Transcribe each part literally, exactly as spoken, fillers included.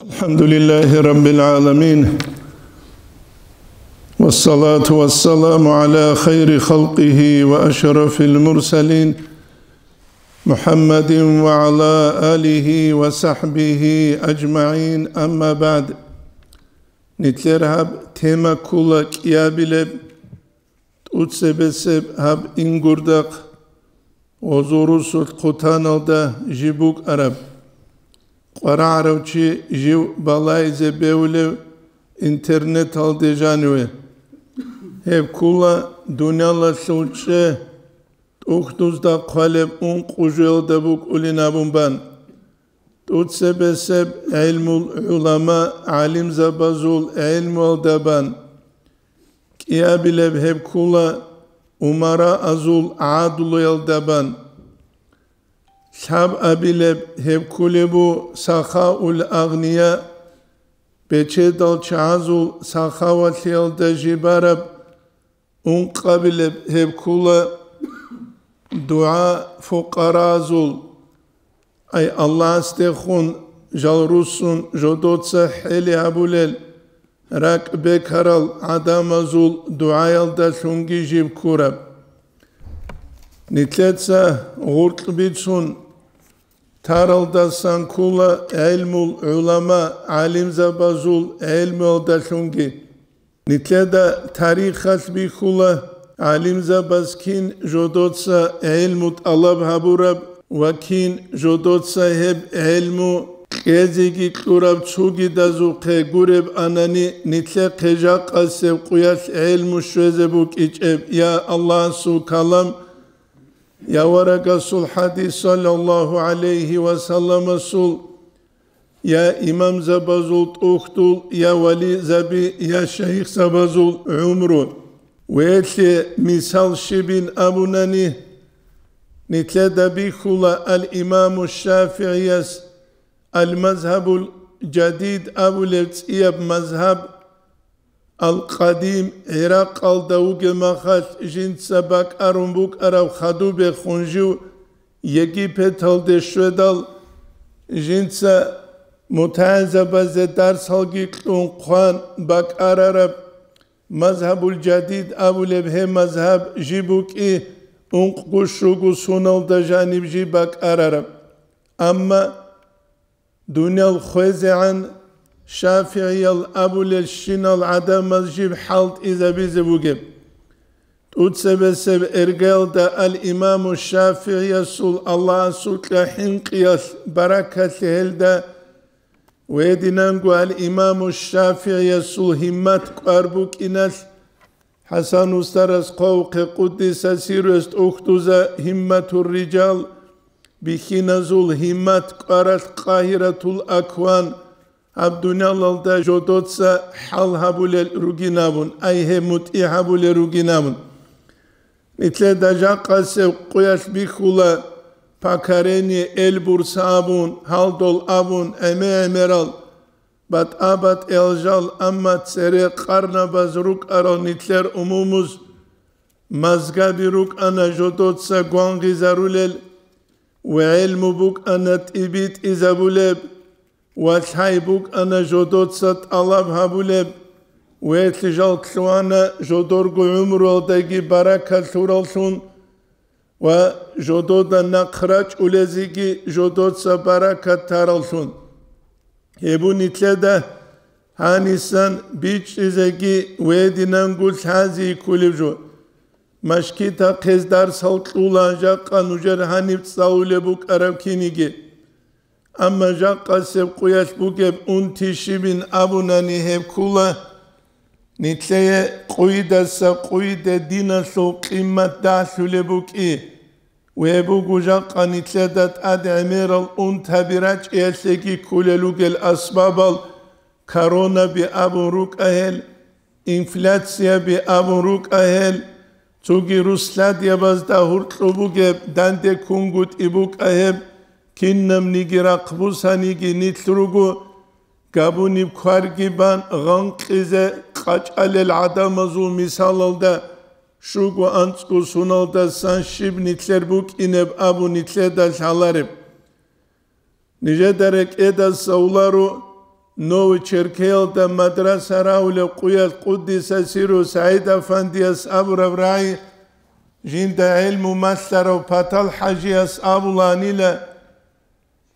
الحمد لله رب العالمين، والصلاة والسلام على خير خلقه وأشرف المرسلين، محمد وعلى آله وصحبه أجمعين، أما بعد. Нилъер гьаб тема ккола кӀиабилеб, тӀуцебесеб гьаб ингурдахъ гъозул русулъ хъутаналда жиб букӀараб. КъварагӀарав чи жив балайзе бевулев интернеталде жаниве. Гьеб ккола дуниялалъул чӀе тӀухьдузда хъвалеб ункъо жоялда букӀулин абун бан. ТӀуцебесеб гӀелмул гӀулама гӀалимзабазул гӀелмуялда бан. КӀиабилеб гьеб ккола умараазул гӀадлуялда бан. Лъабабилеб гьеб кколеб бу сахаул агъния, бечедал чагӀазул сахавалъиялда жиб бараб. Ункъабилеб гьеб ккола дугӀа фукъаразул, ай Аллагьасдехун жал руссун жодоца хӀели гьабулел, ракӀ бекарал гӀадамазул дугӀаялдалъунги жиб ккураб. Нилъеца гъуркь бицун таралдасан ккола гӀелмул гӀулама гӀалимзабазул гӀелмуялдалъунги. Нилъеда тарихалъ бихьула гӀалимзабаз кин жодоца гӀелму тӀалаб гьабураб ва кин жодоца гьеб гӀелму кьезеги кьураб цогидазухъе гуреб анани, нилъехъе жакъасеб къуялъ гӀелму щвезе букӀичӀеб, я Аллагьасул калам, я варагасул хӀадис саллаллагьу гӀалайгьи ва салламасул, я имамзабазул тӀухьдул, я вализаби, я шайихзабазул гӀумру. Велъе мисал щибин абунани, нилъеда бихьула ал-Имаму ШафигӀияс ал-Мазгьабул Жадид абулев цӀияб мазгьаб, Ал-Къадим, ГӀиракъалда вугеб махалъ жинца бакӀарун букӀараб хадубехун жив Египеталде щведал, жинца мутагӀилзабазе дарсалги кьун хъван бакӀарараб. Мазгьабул Жадид абулеб гьеб мазгьаб жиб букӀи, ункъго щуго суналда жаниб жиб бакӀарараб. Амма дуниял хвезегӀан шафигӀиял абулелщинал гӀадамаз жиб хӀалтӀизабизе бугеб. ТӀуцебесеб иргаялда ал-Имаму ШафигӀиясул Аллагьасукьа хӀинкъиялъ баракалъе гьелда ва гьединанго ал-Имаму ШафигӀиясул гьиммат кӀвар букӀиналъ ХӀасан устарас хъвавухъе, къуддиса сирругьу, тӀухьдуза гьимматур-рижал, бихьиназул гьиммат кӀваралъ къагьиратул акван, гьаб дуниялалда жодоца хӀал гьабулел ругин абун, ай гьеб мутӀигӀ гьабулел ругин абун. Нилъеда жакъасеб къуялъ бихьула поколение Эльбруса абун, гьалдол абун, гӀеме-гӀемерал, батӀа-батӀиял жал, амма цере къарнабаз рукӀарал нилъер умумуз мазгаби рукӀана жодоца гвангъизарулел ва гӀелму букӀана тӀибитӀизабулеб ва лъай букӀана жодоца тӀалаб гьабулеб, велъ жал лъугьана жодорго гӀумруялдаги баракат лъураллъун, ва жодода нахъ рачӀулезеги жодоца баракат тараллъун. Гьеб нилъеда гьанисан бичӀчӀизеги ва гьединанго лъази кколеб жо. Машкитахъез дарсал кьула жакъа нужер гьаниб цӀалулеб букӀараб киниги. Амма жакъасеб къуялъ бугеб унти щибин абунани, гьеб ккула нилъее къуйдаса къуйде диналъул къимат дагьлъулеб букӀи, ва гьеб буго жакъа нилъеда тӀад гӀемерал унтаби рачӀиялъеги кколел ругел асбабал, коронаби абун рукӀа гьел, инфляцияби абун рукӀа гьел, цоги рус-ладиябазда гьуркьу бугеб, данде ккунгутӀи букӀа гьеб, кинабниги рахъ бусаниги нилъ руго, габуниб кварги бан гъанкъизе къачӀалел гӀадамазул мисалалда, щуго анцӀго суналдасан щиб нилъер букӀинеб абун нилъеда лъалареб. Нижеда рекӀеда савларо, Новый Черкеялда мадраса рагьулеб къуялъ Къуддиса сиру СагӀид-афандияс абураб рагӀи жинда гӀелму малъарав Патал-хӀажияс абулаанила: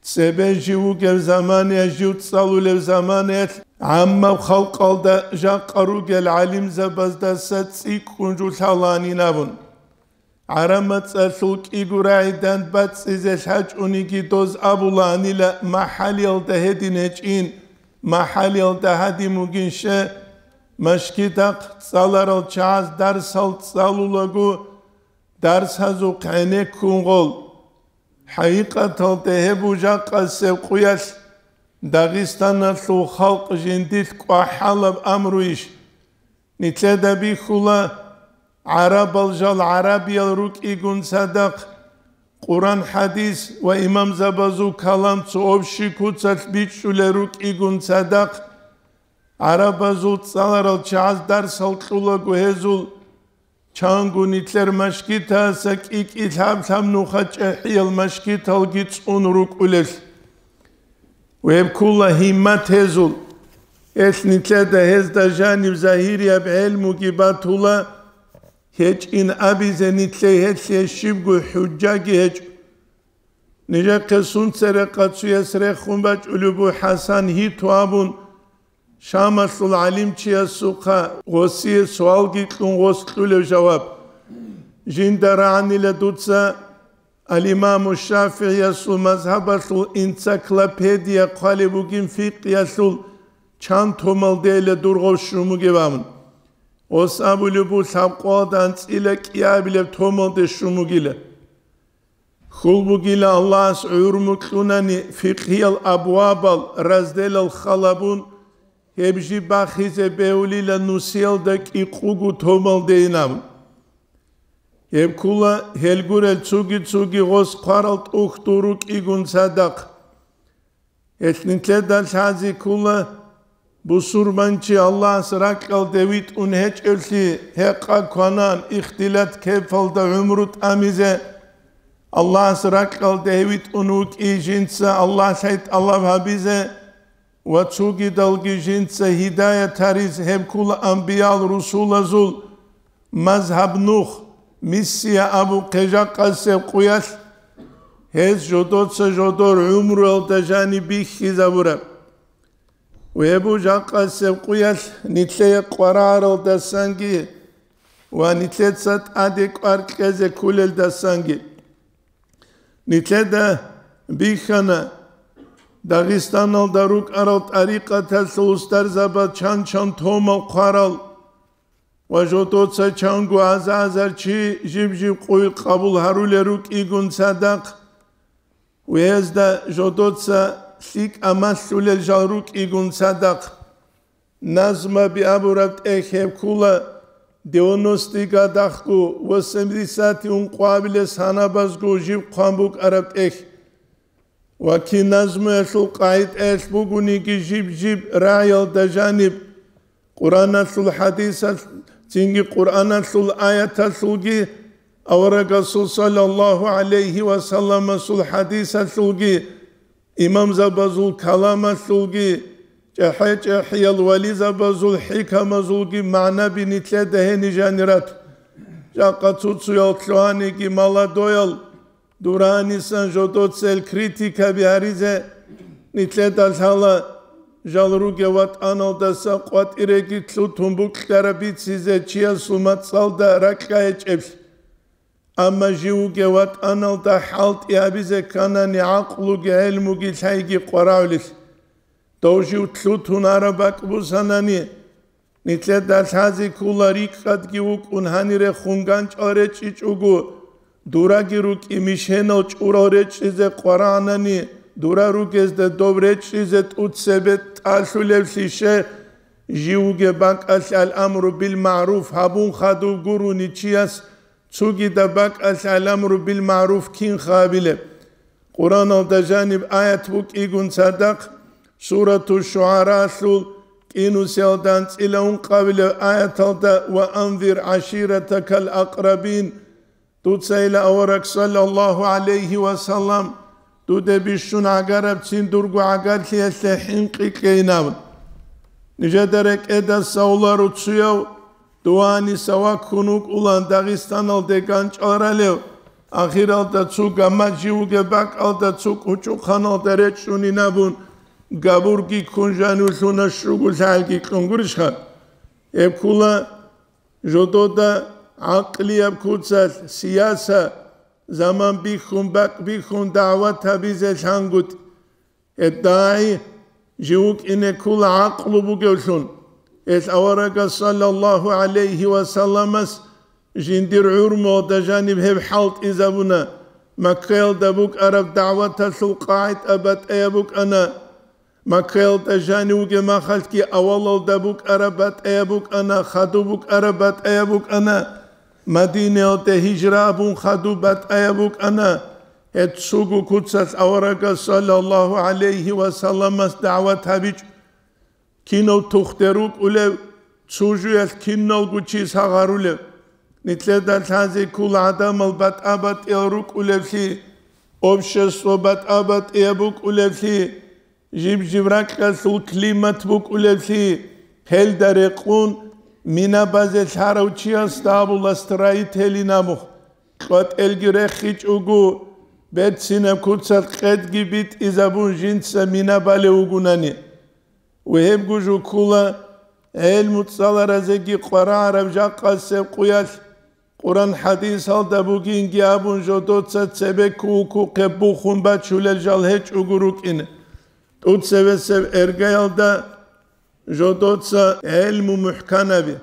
цебе жив вугев заманаялъ, жив цӀалулев заманаялъ гӀаммаб халкъалда жакъа ругел гӀалимзабаздаса цӀикӀкӀун жу лъалаанин абун. ГӀараб мацӀалъул кӀиго рагӀи дандбацӀцӀизе лъачӀониги доз абулаанила махӀалиялда гьедин гьечӀин, махӀалиялда гьадин бугин ще, машгидахъ цӀаларал чагӀаз дарсал цӀалулаго, дарсазухъ гӀенеккун гъол. ХӀакъикъаталда гьеб жакъасеб къуялъ Дагъистаналъул халкъ жиндилъ кӀвахӀалаб амруйищ? Нилъеда бихьула, гӀарабал жал гӀарабиял рукӀигун цадахъ, Къуран-хӀадис ва имамзабазул калам цо общий куцалъ бичӀчӀулел рукӀигун цадахъ, гӀарабазул цӀаларал чагӀаз дарсал кьулаго гьезул, чанго нилъер машгитаса кӀи-кӀи лъаб-лъаб нуха чӀехӀиял машгиталги цӀун рукӀулел. Гьеб ккула гьиммат гьезул. Гьелъ нилъеда гьезда жаниб загьирияб гӀелмуги батула, гьечӀин абизе нилъее гьелъие щибго хӀужжаги гьечӀо. Нижехъе сунцерехъа цуяс рехун бачӀулеб буго ХӀасан Гьиту абун, Шамалъул гӀалимчиясухъа гъосие суалги кьун гъос кьулев жаваб. Жинда рагӀанила дуца Ал-Имаму ШафигӀиясул мазгьабалъул энциклопедия хъвалеб бугин фикъгьиялъул чан томалдейила дур гъов щун бугеб абун. Гъос абулеб буго лъабкъоялда анцӀила кӀиабилеб томалде щун бугила. Хьул бугила Аллагьас гӀумру кьунани фикъгьиял абвабал, разделал халабун, гьеб жиб бахизе бегьулила нусиялда кӀикъуго томалдейин абун. Гьеб ккула гьел гурел цуги-цуги гъос хъварал тӀухьдул рукӀигун цадахъ. Гьелъ нилъеда лъази ккула, бусурманчи Аллагьас ракьалде витӀун гьечӀевлъи гьекъа кванан ихтилат кепалда гӀумру тӀамизе, Аллагьас ракьалде гьев витӀун вукӀи жинца Аллагьлъай тӀалаб гьабизе ва цугидалги жинца гьидаят гьариз гьеб ккула анбиял-русулазул мазгьаб нух, миссия абу хъежакъасеб къуялъ, гьез жодоца жодор гӀумруялда жаниб бихьизабураб. Гьеб жакъасеб къуялъ нилъее къварагӀаралдасанги ва нилъеца тӀаде кӀвар кьезе кколелдасанги. Нилъеда бихьана Дагъистаналда рукӀарал тӀарикъаталъул устарзабаз чан-чан томал хъварал ва жодоца чанго азар-азар чи жиб-жиб къуй къабул гьарулел рукӀигун цадахъ, гьезда жодоца лъикӀа малъулел жал рукӀигун цадахъ. Назмаби абураб тӀехь гьеб ккула девяностый годахъго, восьмидесятый ункъоабилес гьанабазго жиб хъван букӀараб тӀехь. Ва кин назмуялъул къагӀидаялъ бугониги жиб-жиб рагӀиялда жаниб, Къуръаналъул хӀадисалъ-, цинги Къуръаналъул аяталъулги, аварагасул саллаллагьу гӀалайгьи ва салламасул хӀадисалъулги, имамзабазул каламалъулги, чӀахӀи-чӀахӀиял вализабазул хӀикамазулги магӀнаби нилъеда гьениб жанир рату. Жакъа цо-цоял лъугьаниги маладоял, дуранисан жодоцел критикаби гьаризе, нилъеда лъала жал ругев ватӀаналдаса къватӀиреги лъутун букьараб бицизе чиясул мацӀалда ракьа гьечӀеблъи. Амма жив вугев ватӀаналда хӀалтӀи гьабизе кканани гӀакълуги гӀелмуги лъайги къварагӀулел. Дов жив лъутун араб бакӀ бусанани, нилъеда лъази ккула рикӀкӀадги вукӀун гьанире хунганчӀал речӀчӀичӀого, дураги рукӀи мишенал чӀурал речӀчӀизе къварагӀанани, дура ругезда доб речӀчӀизе тӀуцебе тӀалъулевлъише, жив вугеб бакӀалъ ал-амру бил-магӀруф гьабун хадув гурони чияс цугидаб бакӀалъ ал-амру бил-магӀруф кин хабилеб? Къуръаналда жаниб аят букӀигун цадахъ, Сурату ШугӀараалъул кӀинусиялда анцӀила ункъабилеб аяталда: «Ва анзир гӀаширатакал акърабин», дуцайила авараг саллаллагьу гӀалайгьи ва саллам, дуда бищун гӀагарабцин дурго гӀагарлъиялъе хӀинкъи кьейин абун. Нижеда рекӀеда савлару цуяв, дувани саваккун вукӀулан Дагъистаналде ганчӀал ралев, ахиралда цо гаммат жив вугеб бакӀалда цо кӀучӀухъаналда речӀчӀунин абун, габурги ккун жанивлъуна щугулъалги кьун гурищха? Гьеб ккула жодода гӀакълияб куцалъ, сияса, заман бихьун, бакъ бихьун дагӀват гьабизе лъангутӀ. ГьедагӀи жив вукӀине ккула гӀакълу бугевлъун. Гьелъ аварагас саллаллагьу гӀалайгьи ва салламас жиндир гӀумруялда жаниб гьеб хӀалтӀизабуна. Маккаялда букӀараб дагӀваталъул къагӀида батӀаяб букӀана. Маккаялда жанив вугеб махалъги авалалда букӀараб батӀаяб букӀана, хадуб букӀараб батӀаяб букӀана. Мадинаялде гьижра абун хадуб батӀаяб букӀана. Гьеб цого куцалъ аварагас саллаллагьу гӀалайгьи ва салламас дагӀват гьабичӀо. Кинав тухде рукӀулев, цо жуялъ киналго чи сагъарулев. Нилъеда лъазе ккола гӀадамал батӀа-батӀиял рукӀулевлъи, общество батӀа-батӀияб букӀулевлъи, жиб-жиб ракьалъул климат букӀулевлъи, гьелда рекъун, мина базе лъарав чиясда абула строитель абун, къотӀелги рехичӀого, берцинаб куцалъ къедги битӀизабун жинца мина балев вугунани. Ва гьебго жо ккола гӀелму цӀаларазеги къварагӀараб жакъасеб къуялъ, Къуран-хӀадисалда бугинги абун жодоца цебе ккукухъе бухун бачулел жал гьечӀого рукӀине. ТӀуцебесеб эргаялда жодоца гӀелму мухӀканаби.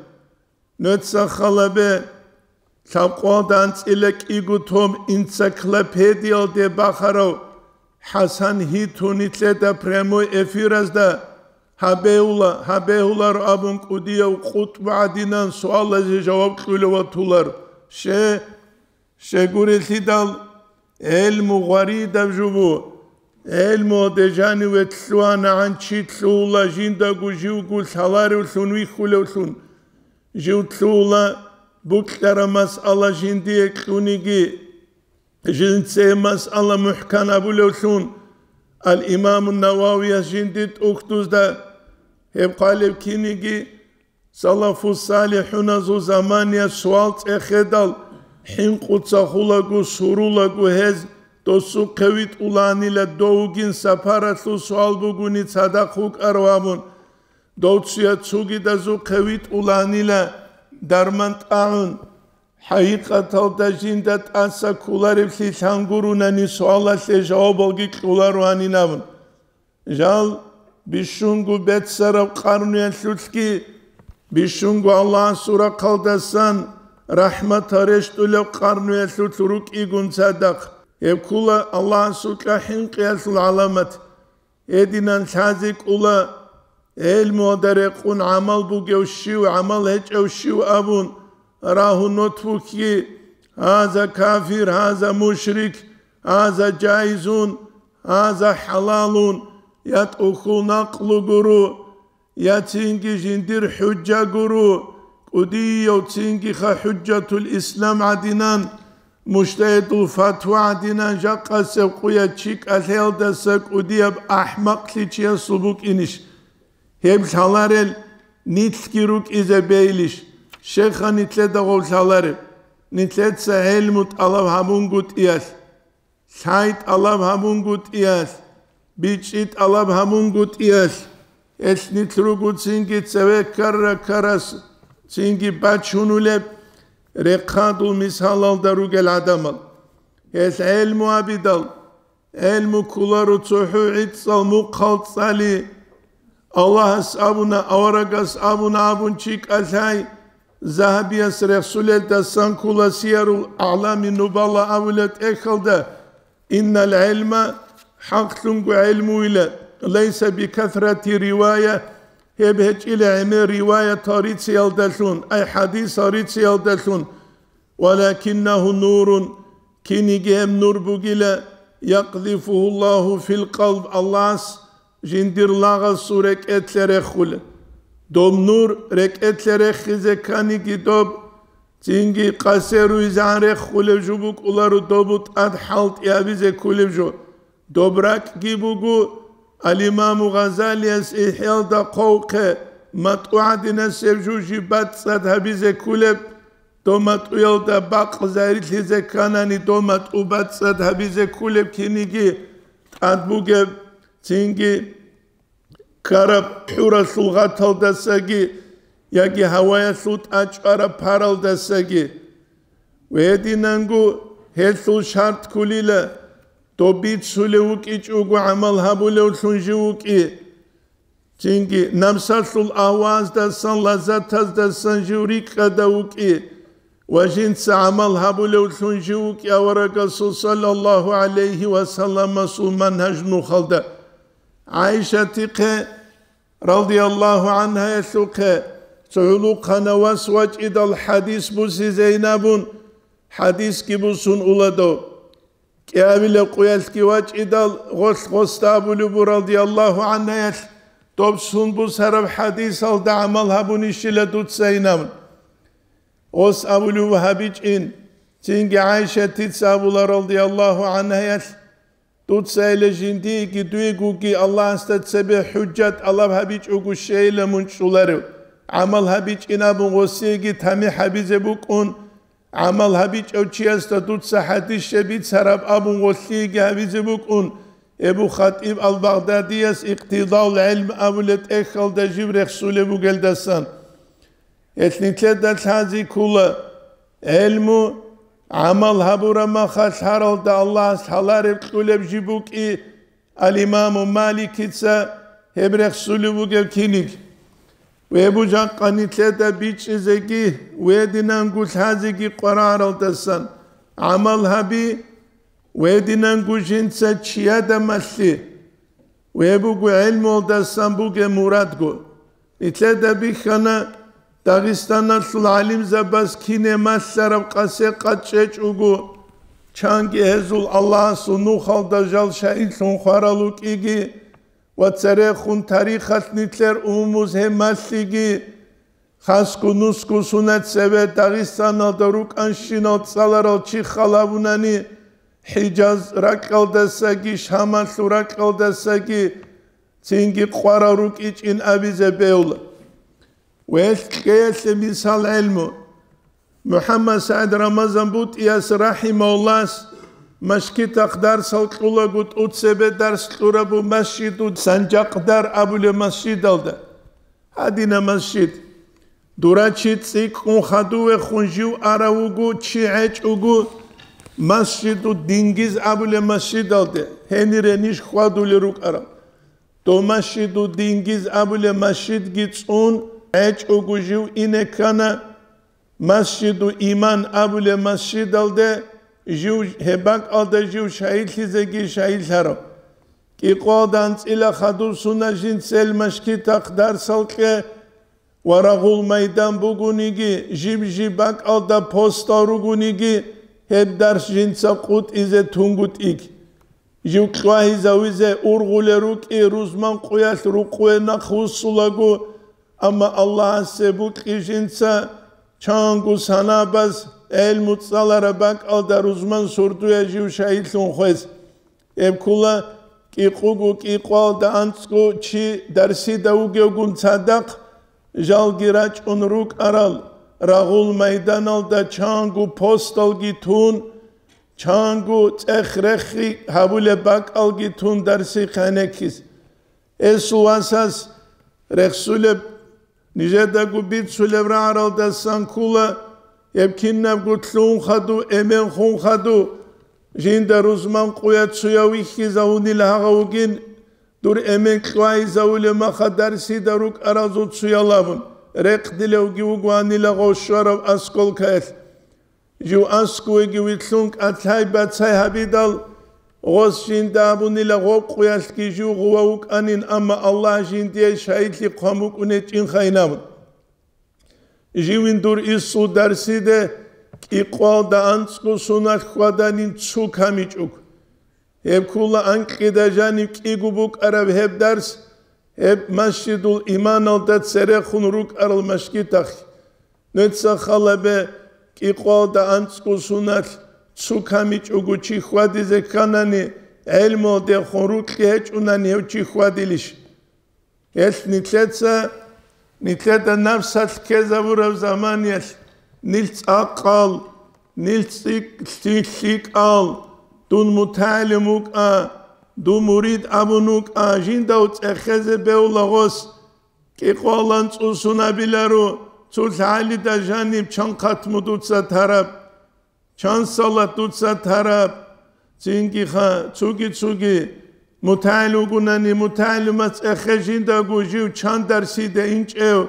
Нуца халабе, лъабкъоялда анцӀила кӀиго том энциклопедиялде бахарав ХӀасан Гьиту нилъеда прямой эфиразда гьабеула, гьабеуларо абун кӀудияв къутӀбу гӀадинан суалазе жаваб кьулев ватулар. Ще, щегурелъидал гӀелму гъваридаб жубу, гӀелмуялде жаниве лъугьанагӀан чи лъугьула жиндаго живго лъаларевлъун вихьулевлъун, жив лъугьула букьараб масъала жиндие кьуниги, жинцее масъала мухӀкан абулевлъун, ал-Имамун Нававияс жинди тӀухьдузда гьеб хъвалеб киниги, салафу-салихӀуназул замания суал цӀехедал, хӀинкъуца хулаго, сурулаго гьез досухъе витӀуланила, довгин сапаралъул суал бугони цадахъ вукӀаравабун, дов цуя цугидазухъе витӀуланила, дарман тӀагӀун. ХӀакъикъаталда жинда тӀаса кколареблъи лъан гурунани суалалъе жавабалги кьоларо гьанин абун. Жал бищунго беццараб къарнуялъулъги, бищунго Аллагьасул рахъалдасан рахӀматал рещтӀулеб къарнуялъулъ рукӀигун цадахъ. Гьеб ккола Аллагьасукьа хӀинкъиялъул гӀаламат. Гьединан лъазе кӀола гӀелмуялда рекъун гӀамал бугев щив, гӀамал гьечӀев щив абун, рагьу нотбукги: «Гьаза кафир, гьаза мушрик, гьаза жайизун, гьаза хӀалалун», я тӀухьул накълу гуро, я цинги жиндир хӀужа гуро, кӀудияв цингиха ХӀужатул Ислам гӀадинан, Мужтагьидул Фатва гӀадинан жакъасеб къуя чи кӀалъаялдаса кӀудияб ахӀмакълъи чиясул букӀинищ? Гьеб лъаларел нилъги рукӀизе бейилищ? Щайха нилъеда гъов лъалареб? Нилъеца гӀелму тӀалаб гьабунгутӀиялъ, лъай тӀалаб гьабунгутӀиялъ, бичӀчӀи тӀалаб гьабунгутӀиялъ, гьелъ нилъ руго цинги цеве ккара-ккарас цинги бачунулеб, рехъадул мисалалда ругел гӀадамал. Гьелъ гӀелму абидал, гӀелму кколаро цохӀо гӀицӀал мухъал цӀали. Аллагьас абуна, аварагас абуна абун чи кӀалъай, Загьабияс рехсулелдасан ккола Сиярул АгӀлами Нубала абулеб тӀехьалда: «Иннал гӀилма», хӀакълъунго гӀелмуйила, «лайса бикасрати ривая», гьеб гьечӀила гӀемер риваятал рицаялдалъун, ай хӀадисал рицаялдалъун, «валакиннагьу нурун», киниги гьеб нур бугила, «якъзифугьу Аллагьу фил къалб», Аллагьас жиндир лагъасул рекӀелъе рехула. Доб нур рекӀелъе рехизе кканиги доб, цинги къасе руйзегӀан рехулеб жо букӀуларо добу тӀад хӀалтӀи гьабизе кколеб жо. Доб ракӀги буго, ал-Имаму Гъазалияс ИхӀялда хъвавухъе, матӀу гӀадинасеб жужи бацӀцӀад гьабизе кколеб, доб матӀуялда бакъ зайрилъизе кканани, доб матӀу бацӀцӀад гьабизе кколеб киниги тӀад бугеб, цинги ккараб хӀуралъул гъаталдасаги яги гьаваялъул тӀачӀвараб паралдасаги. Гьединанго гьелъул шарт кколила, доб бицулев вукӀичӀого гӀамал гьабулевлъун жив вукӀи. Цинги намсалъул агьваздасан, лаззатаздасан жив рикӀкӀадав вукӀи ва жинца гӀамал гьабулевлъун жив вукӀи аварагасул саллаллагьу гӀалайгьи ва салламасул манхӀаж нухалда. ГӀайшатихъе, радияллагьу гӀанхӀаялъухъе, цо гӀулухъанав вас вачӀидал хӀадис бусизейин абун, хӀадисги бусун уладав. КӀиабилеб къуялъги вачӀидал, гъолъ гъосда абулеб буго, радияллагьу гӀанхӀаялъ, доб сун бусараб хӀадисалда гӀамал гьабунищила дуцайин абун. Гъос абулеб буго гьабичӀин, цинги ГӀайшатица абула, радияллагьу гӀанхӀаялъ, дуцайила жиндиеги дуегоги Аллагьасда цебе хӀужжат тӀалаб гьабичӀого щейила мун чӀоларев, гӀамал гьабичӀин абун гъосиеги тамихӀ гьабизе букӀун, гӀамал гьабичӀав чиясда дуца хӀадис щай бицараб абун гъолъиеги гьабизе букӀун, Эбу ХатӀиб ал-Багъдадияс Икътидаул гӀилм абулеб тӀехьалда жив рехсулеб бугелдасан. Гьелъ нилъеда лъази ккола, гӀелму гӀамал гьабураб махалъ гьаралда Аллагьас лъалареб кьулеб жиб букӀи, ал-Имаму Маликица гьеб рехсулев вугев киниг. Ве бужахъа нилъеда бичӀчӀизеги, вединанго лъазеги къвараралдасан гӀамал гьаби, вединанго жинца чияда малъи. Ве буго гӀелмуялдасан бугеб мурадго. Нилъеда бихьана Дагъистаналъул гӀалимзабаз кине малъараб къасе къад чӀечӀого, чанги гьезул Аллагьасул нухалда жал шагьидлъун хварал рукӀиги ва церехун тарихалъ нилъер умумуз гьеб малъиги, хасго-нусго сунат цеве Дагъистаналда рукӀанщинал цӀаларал чи халавунани, ХӀижаз ракьалдасаги, Шамалъул ракьалдасаги цинги къварал рукӀичӀин абизе бегьула. Велъ кьеялъе мисал гӀелму. МухӀаммад СагӀид Рамазан БутӀияс рахӀимагьуллагьас машкитахъ дарсал кьулаго тӀуцебе дарс кьурабу масжиду Санжакъдар абулеб масжидалда. Гьадина масжид. Дурачи цӀикӀкӀун хадувехун жив арав вуго чи гӀечӀого масжиду Дингиз абулеб масжидалде, гьенире ниж хьвадулел рукӀарал. Дов масжиду Дингиз абулеб масжидги цӀун гӀечӀого жив ине ккана, масжиду Иман абулеб масжидалде жив, гьеб бакӀалда жив шагьидлъизеги шагьидлъарав. КӀикъоялда анцӀила хадуб сунат жинцел машкитахъ дарсал кье ва рагъул майдан бугониги, жиб-жиб бакӀалда постал ругониги, гьеб дарс жинца къутӀизе тунгутӀиг. Жив кьвагьизавизе ургъулел рукӀи рузман къуялъ рукъуе нахъвуссулаго, амма Аллагьасе букьи жинца чанго санабаз гӀелму цӀалараб бакӀалда рузман сордоялъ жив шагьидлъун хвез. Гьеб ккола кӀикъого-кӀикъоялда анцӀго чи дарсида вугевгун цадахъ, жалги рачӀун рукӀарал рагъул майданалда чанго посталги тун, чанго цӀех-рехи гьабулеб бакӀалги тун дарси хъенеккис. Гьесул васас рехсулеб, нижедаго бицулеб рагӀаралдасан ккола, гьеб кинабго лъун хадув, эмен хун хадув, жинда рузман къуя цуяв вихьизавунил гьагъав вугин, дур эмен кьвайизавулеб маха дарсида рукӀаразул цуялабун, рекъдилевги вугоанила гъов щварав осколкаялъ. Жив аскӀовеги вилълъун кӀалъай-бацай гьабидал, гъос жинда абунила гъоб къуялъги жив гъува вукӀанин, амма Аллагь жиндие шагьидлъи хъван букӀунечӀин хайнабун. Живин дур иссул дарсиде кӀикъвалда анцӀго суналъ хьваданин цу камичӀого. Гьеб ккола анкьида жанив кӀиго букӀараб гьеб дарс, гьеб Масжидул Иманалда церехун рукӀарал машгитахъ. Нуца халабе кӀикъвалда анцӀго суналъ цу камичӀого чи хьвадизе кканани, гӀелмуялдехун рукьи гьечӀунани гьев чи хьвадилищ? Гьелъ нилъеца, нилъеда напсалъ ккезабураб заманиялъ, нилъ цӀакъал, нилъ цӀикӀ-, лъи-, лъикӀал, дун мутагӀилим вукӀа, дун мурид абун вукӀа, жинда цӀехезе бевла гъос, кӀикъвалан цӀусун абиларо, цо лъагӀалида жаниб чан хатму дуца тараб. Чан салат дуца тараб, цинги-ха, цуги-цуги, мутагӀил вугунани, мутагӀилумас цӀехе жиндаго жив чан дарсида инчӀев,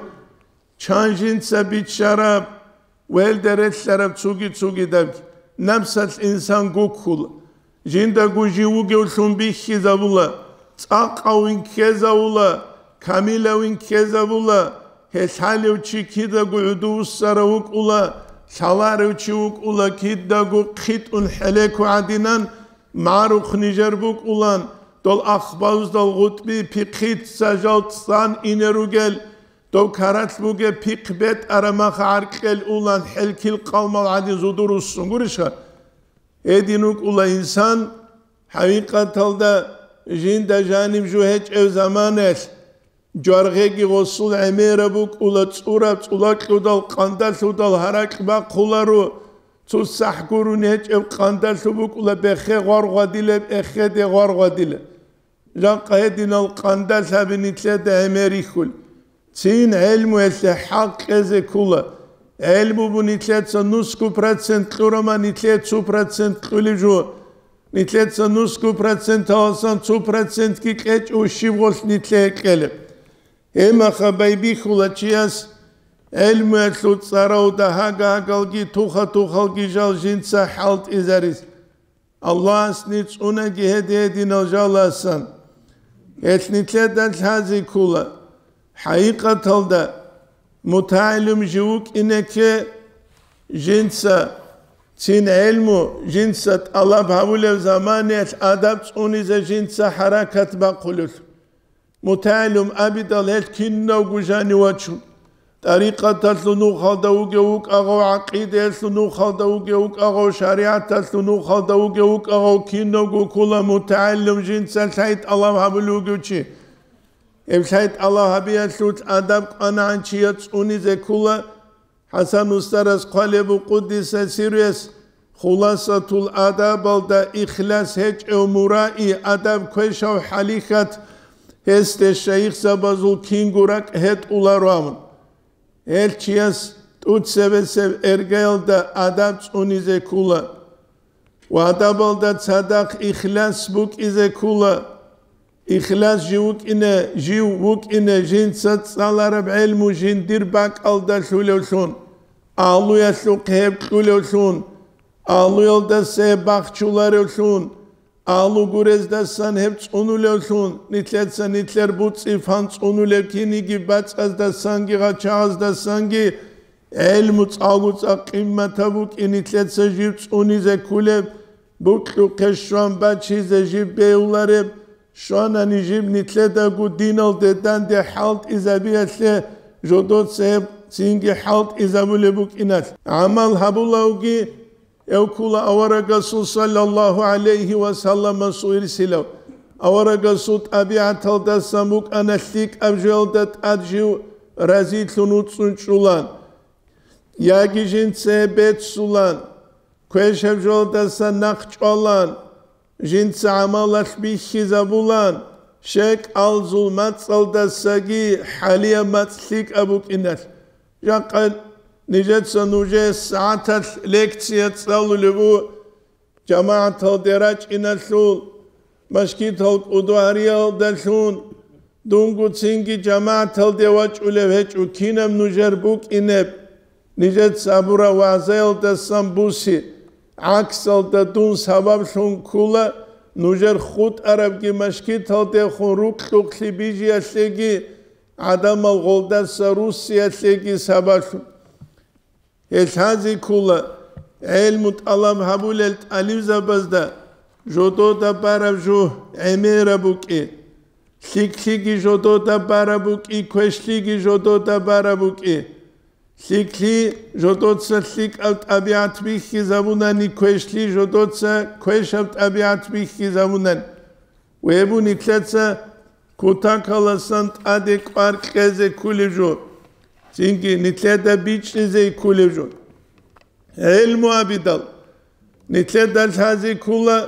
чан жинца биччараб, велда релълъараб цуги-цугидабги, напсалъ инсан гуккула. Жиндаго жив вугевлъун бихьизабула, цӀакъавин ккезавула, камилавин ккезабула, гьелъ гьалев чи кидаго гӀуду вуссарав вукӀула, лъаларев чи вукӀула, кидаго хъитӀун хӀелеко гӀадинан, магӀарухъ нижер букӀулан, дол ахбаздал гъутӀби пихъица жал цӀан ине ругел, дов каралъ бугеб пихъ бетӀараб мах гӀаркьел улан, хӀелкил къалмал гӀадин зудур руссун гурищха? Гьедин вукӀула инсан, хӀакъикъаталда жинда жаниб жо гьечӀев заманаялъ, жваргъеги гъосул гӀемераб букӀула, цӀураб цӀулакьудал, къандалъудал гьаракь бахъуларо, цо сахӀ гурун гьечӀеб къандалъу букӀула, бехе гъваргъвадилеб, эхеде гъваргъвадилеб. Жакъа гьединал къандалъаби нилъеда гӀемер рихьул. Цин гӀелмуялъе хӀал кьезе ккула. ГӀелму бу нилъеца нусгу процент кьурама, нилъее цу процент кьулеб жо. Нилъеца нусгу проценталасан цу процентги кьечӀо, щиб гъолъ нилъее кьелеб? Гьебмаха байбихьула чияс гӀелмуялъул цӀаравда гьага-гьагалги туха-тухалги жал жинца хӀалтӀизарис. Аллагьас ницӀунаги гьедин-гьединал жаласан. Гьелъ нилъеда лъази ккула. ХӀакъикъаталда, мутагӀилум жив вукӀинеке жинца, цин гӀелму жинца тӀалаб гьабулев заманиялъ адаб цӀунизе жинца хӀаракат бахъулев. МутагӀилум абидал гьел кинавго жанив вачун. ТӀарикъаталъул нухалда вугев вукӀагъав, гӀакъидаялъул нухалда вугев вукӀагъав, шаригӀаталъул нухалда вугев вукӀагъав кинавго ккула мутагӀилум жинца лъай тӀалаб гьабулев вугев чи. Гьеб лъай тӀалаб гьабиялъулъ адаб кӀванагӀан чияс цӀунизе ккула, ХӀасан устарас хъвалеб букӀудиса сируяс, хуласатул адабалда ихлас гьечӀев мураи, адаб квешав хӀалихьат, гьесде шайихзабазул кинго ракӀ гьетӀуларо абун. Гьел чияс тӀуцебесеб эргаялда адаб цӀунизе ккула. Ва адабалда цадахъ ихлас букӀизе ккула. Ихлас жив вукӀине, жив вукӀине жинца цӀалараб гӀелму жиндир бакӀалда лъулевлъун, агьлуялъухъ гьеб кьулевлъун, агьлуялдаса гьеб бахчуларевлъун, агьлу гурездасан гьеб цӀунулевлъун, нилъеца нилъер буцӀи-фан цӀунулеб киниги бацӀаздасанги гъачагъаздасанги, ГӀелму цӀалгу цӀакъ къимматаб букӀин нилъеца жив цӀунизе ккулеб, букьухъе щван бачизе жив бегьулареб, щванани жив нилъедаго диналде данде хӀалтӀизабиялъе жодоца гьеб цинги хӀалтӀизабулеб букӀиналъ. ГӀамал гьабулавги гьев ккула аварагасул саллаллагьу гӀалайгьи ва салламасул ирсилав. Аварагасул тӀабигӀаталдасан букӀана лъикӀаб жоялда тӀад жив разилъун вуцӀцӀун чӀулан. Яги жинца беццулан, квешаб жолдаса нахъ чӀвалан, жинца гӀамалалъ бихьизабулан, щекӀалзул мацӀалдасаги хӀалияб мацӀ лъикӀаб букӀиналъ. Жакъа нижеца нужее сагӀаталъ лекция цӀалулеб бу, жамагӀаталде рачӀиналъул, машгитал кӀудо гьариялдалъун, дунго цинги жамагӀаталде вачӀулев гьечӀо кинаб нужер букӀинеб, нижеца абураб вагӀзаялдасан буси, гӀаксалда дун сабаблъун ккула, нужер хутӀарабги машгиталдехун рукьухълъи бижиялъеги, гӀадамал гъолдаса руссиялъеги сабаблъун. Гьелъазе ккола, гӀелму тӀалаб гьабулел тӀалибзабазда жодода бараб жо гӀемераб букӀи, лъикӀлъиги жодода бараб букӀи, квешлъиги жодода бараб букӀи. ЛъикӀлъи жодоца лъикӀаб тӀабигӀат бихьизабунани, квешлъи жодоца квешаб тӀабигӀат бихьизабунани. Гьеб нилъеца кутакаласан тӀаде кӀвар кьезе кколеб жо, цинги нилъеда бичӀчӀизе кколеб жо. ГӀелму абидал, нилъеда лъазе ккола,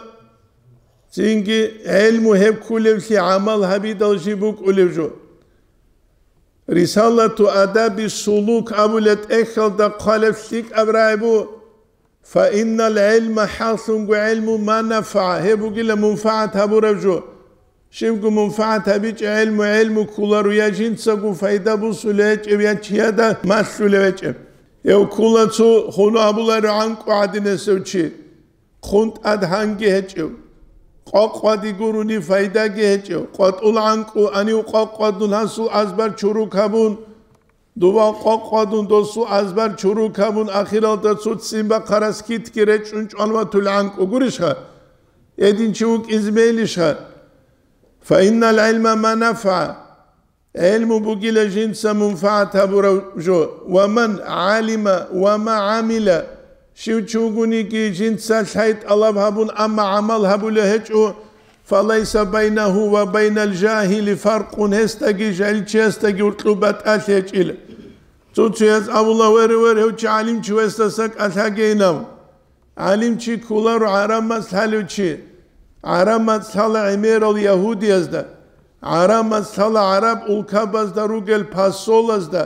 цинги гӀелму гьеб кколевлъи гӀамал гьабидал жиб букӀулеб жо. Рисалату адаби сулук абулеб тӀехьалда хъвалеб лъикӀаб рагӀи бу: «Фа иннал гӀилма», хӀакълъунго гӀелму, «ма нафагӀа», гьеб бугила мунфагӀат гьабураб жо. Щибго мунфагӀат гьабичӀеб гӀелму гӀелму кколаро, я жинцаго пайда бусулев гьечӀев, я чияда малъулев гьечӀев. Гьев ккола цо хунугьабуларев гӀанкӀу гӀадинасев чи. Хъун тӀад гьанги гьечӀев, къвакъваде гурони пайдаги гьечӀев, къватӀул гӀанкӀу гьанив къвакъвадун гьасул азбар чурукабун, дова къвакъвадун досул азбар чурукабун, ахиралда цуццин бахъарас китги речӀчӀун чӀванватул гӀанкӀу гурищха? Гьедин чи вукӀизе мейлищха? Фа иннал гӀилма ма нафа. ГӀелму бугила жинца мунфагӀат гьабурав жо, ва ман гӀалима ва ма гӀамила, щив чи вугониги жинца лъай тӀалаб гьабун, амма гӀамал гьабулев гьечӀо, фалайса байнагьу ва байнал жагьили фаркъун, гьесдаги жагьилчиясдаги уркьуб батӀалъи гьечӀила. Цо-цояз абула: «Вере, вере, гьев чи гӀалимчи, гьесдаса кӀалъагейинав». ГӀалимчи кколаро гӀараб мацӀ лъалев чи. ГӀараб мацӀ лъала гӀемерал ягьудиязда, гӀараб мацӀ лъала гӀараб улкабазда ругел посолазда,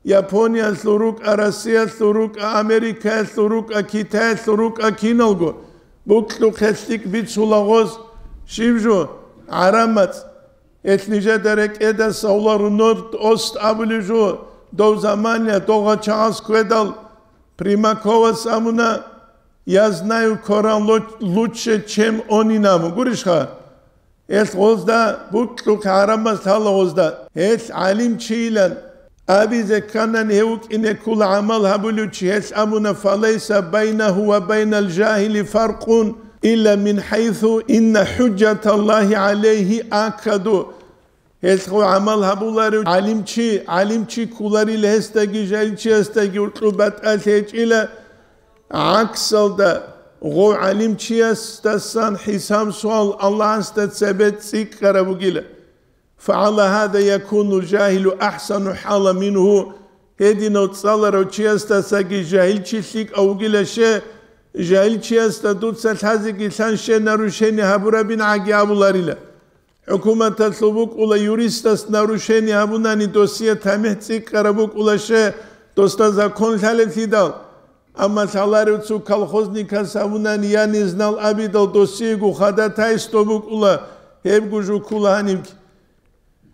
Япониялъул рукӀа, Россиялъул рукӀа, Америкаялъул рукӀа, Китаялъул рукӀа, киналго букьухъе лъикӀ бицула гъоз. Щиб жо? ГӀараб мацӀ. Гьелъ нижеда рекӀеда савлару норд ост абулеб жо, дов замания, дов гъачагъаз ккведал, Примаковас абуна: «Я знаю Коран ло-, лучше, чем он», инаму гурищха? Гьелъ гъозда букьухъ гӀарамаз лъала гъозда. Гьелъ гӀалимчийилан абизе кканани, гьев вукӀине ккола гӀамал гьабулев чи. Гьелъ абуна: «Фалайса байнагьу ва байнал жагьили фаркъун, илла мин хӀайсу инна хӀужжаталлагьи гӀалайгьи акаду». Гьелъго гӀамал гьабуларев гӀалимчи, гӀалимчи кколарила гьесдаги жагьилчиясдаги уркьуб батӀалъи гьечӀила, гӀаксалда, гъов гӀалимчиясдасан хӀисаб-суал Аллагьасда цебе цӀикӀкӀараб бугила. Фагьала гьада якуну жагьилу ахӀсану хӀала мингьу, гьединав цӀаларав чиясдасаги жагьилчи лъикӀав вугила ще, жагьилчиясда дуца лъазеги лъан ще нарушение гьабурабин гӀаги абуларила. ХӀукуматалъул букӀула, юристас нарушение гьабунани, досие тамихӀ цӀикӀкӀараб букӀула ще, досда закон лъалеблъидал. Амма лъаларев цо колхозникас гьабунани, я не знал абидал, досиего ходатайство букӀула, гьебго жукула гьанибги.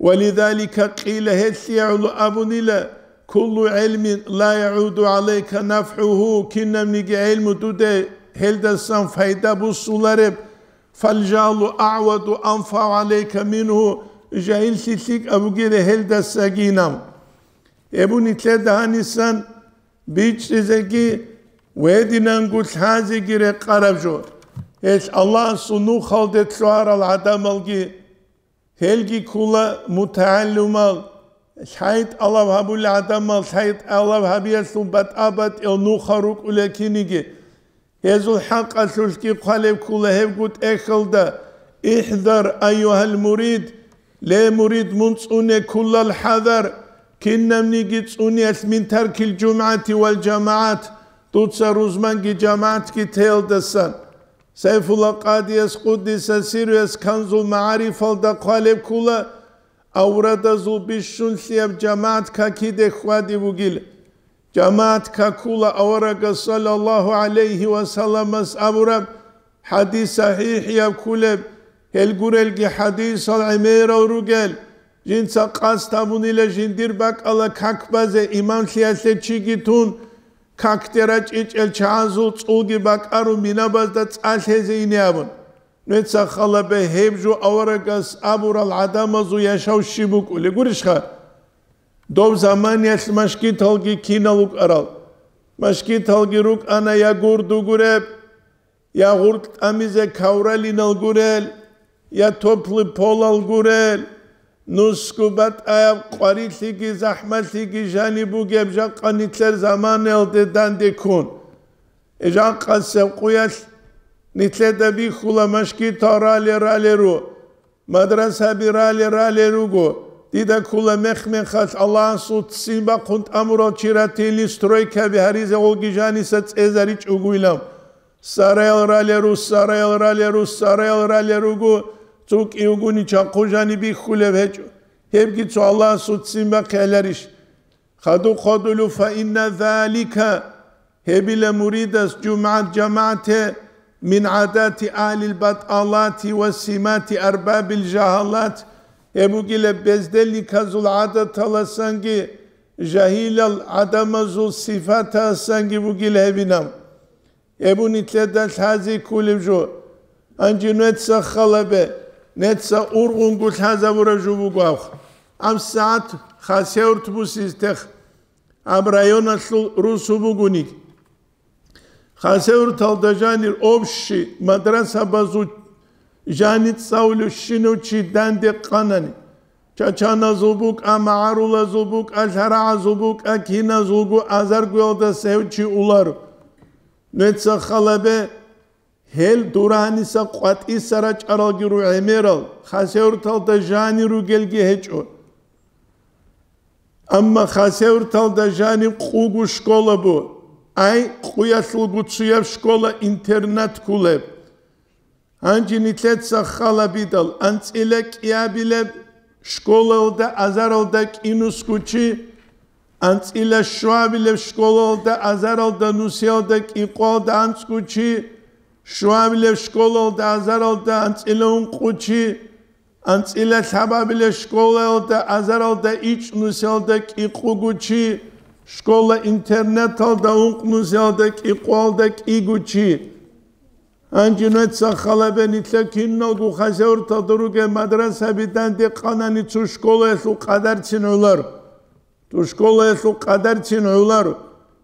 Валидалика къила, гьелъие гӀоло абунила: «Куллу гӀилмин ла ягӀуду гӀалайка нафгӀугьу», кинабниги гӀилму дуда гьелдасан пайда бусулареб, «фалжагьлу агӀваду анфагӀу гӀалайка мингьу», жагьиллъи лъикӀаб бугила гьелдасагинав. Гьеб нилъеда гьанисан бичӀчӀизеги, гьединанго лъазеги рекъараб жо. Гьелъ Аллагьасул нухалде лъугьарал гӀадамалги, гьелги ккола мутагӀалимал, лъай тӀалаб гьабулел гӀадамал, лъай тӀалаб гьабиялъул батӀа-батӀиял нухал рукӀула киниги. Гьезул хӀакъалъулъги хъвалеб ккола гьебго тӀехьалда: «Ихзар, айюгьал мурид», ле, мурид, мун цӀуне кколал хӀазар, кинабниги цӀуниялъ, «мин таркил жумгӀати вал жамагӀат», дуца рузманги жамагӀатги теялдасан. Сайфулла Къадияс, къуддиса сирруяс, Канзул МагӀарифалда хъвалеб ккола, аврадазул бищунлъияб жамагӀат какиде хьвади бугил. ЖамагӀат какула аварагас саллаллагьу гӀалайгьи ва салламас абураб хӀадис сахӀихӀияб кколеб, гьел гурелги хӀадисал гӀемерал ругел, жинца къасд гьабунила жиндир бакӀалда как базе имамлъиялъе чиги тун, какде рачӀичӀел чагӀазул цӀулги бакӀарун, минабазда цӀа лъезе ине абун. Нуца хал гьабе, гьеб жо аварагас абурал гӀадамазул яшав щиб букӀулеб гурищха? Дов заманиялъ машгиталги кинал рукӀарал? Машгиталги рукӀана я гурду гуреб, я гъуркь тӀамизе кавралинал гурел, я тёплый полал гурел, нусго батӀаяб къварилъиги захӀмалъиги жаниб бугеб жакъа нилъер заманаялде данде ккун. Жакъасеб къуялъ нилъеда бихьула машгитал ралел-ралел ру, мадрасаби ралел-ралел руго, дида ккола мех-мехалъ Аллагьасул ццин бахъун тӀамурал чи ратилин стройкаби гьаризе гъоги жаниса цӀезаричӀогуйилан. Сараял ралел ру, сараял ралел ру, сараял ралел руго, цо кӀиявгони чахъу жаниб бихьулеб гьечӀо. Гьебги цо Аллагьасул ццин бахъи гьаларищ? Хадуб хадулев, фаинна залика, гьебила муридас жумгӀат-жамагӀате, мин гӀадати агьлил батӀалати ва симати арбабил жагьалат, гьеб бугила безделниказул гӀадаталасанги, жагьилал гӀадамазул сифатасанги бугила гьебинаб. Гьеб нилъеда лъази кколеб жо. Гьанже нуеца халабе, нуеца ургъунго лъазабураб жо буго аб. ГьабсагӀат Хасавюрт бусизтех, гьаб районалъул русу бугониги. Хасавюрталда жанир общий мадрасабазул жани цӀалулев щинав чи данде къанани, чачаназул букӀа, магӀарулазул букӀа, лъарагӀазул букӀа, киназулго азаргоялдаса гьев чи уларо. Нуеца халабе, гьел дураниса къватӀиса рачӀаралги ру гӀемерал, Хасавюрталда жани ругелги гьечӀо. Амма Хасавюрталда жаниб къуго школа бу, ай къуялъулго цояб школа-интернат кколеб. Гьанже нилъеца халабидал, анцӀила кӀиабилеб школалда азаралда кӀинусго чи, анцӀила щуабилеб школалда азаралда нусиялда кӀикъоялда анцӀго чи, щуабилеб школалда азаралда анцӀила ункъо чи, анцӀила лъабабилеб школаялда азаралда ичӀнусиялда кӀикъого чи, школа-интернаталда ункънусиялда кӀикъоялда кӀиго чи. Гьанже нуеца халабе, нилъер киналго Хасавюрталда ругел мадрасаби данде къанани цо школаялъул къадарцин гӀоларо. Цо школаялъул къадарцин гӀоларо,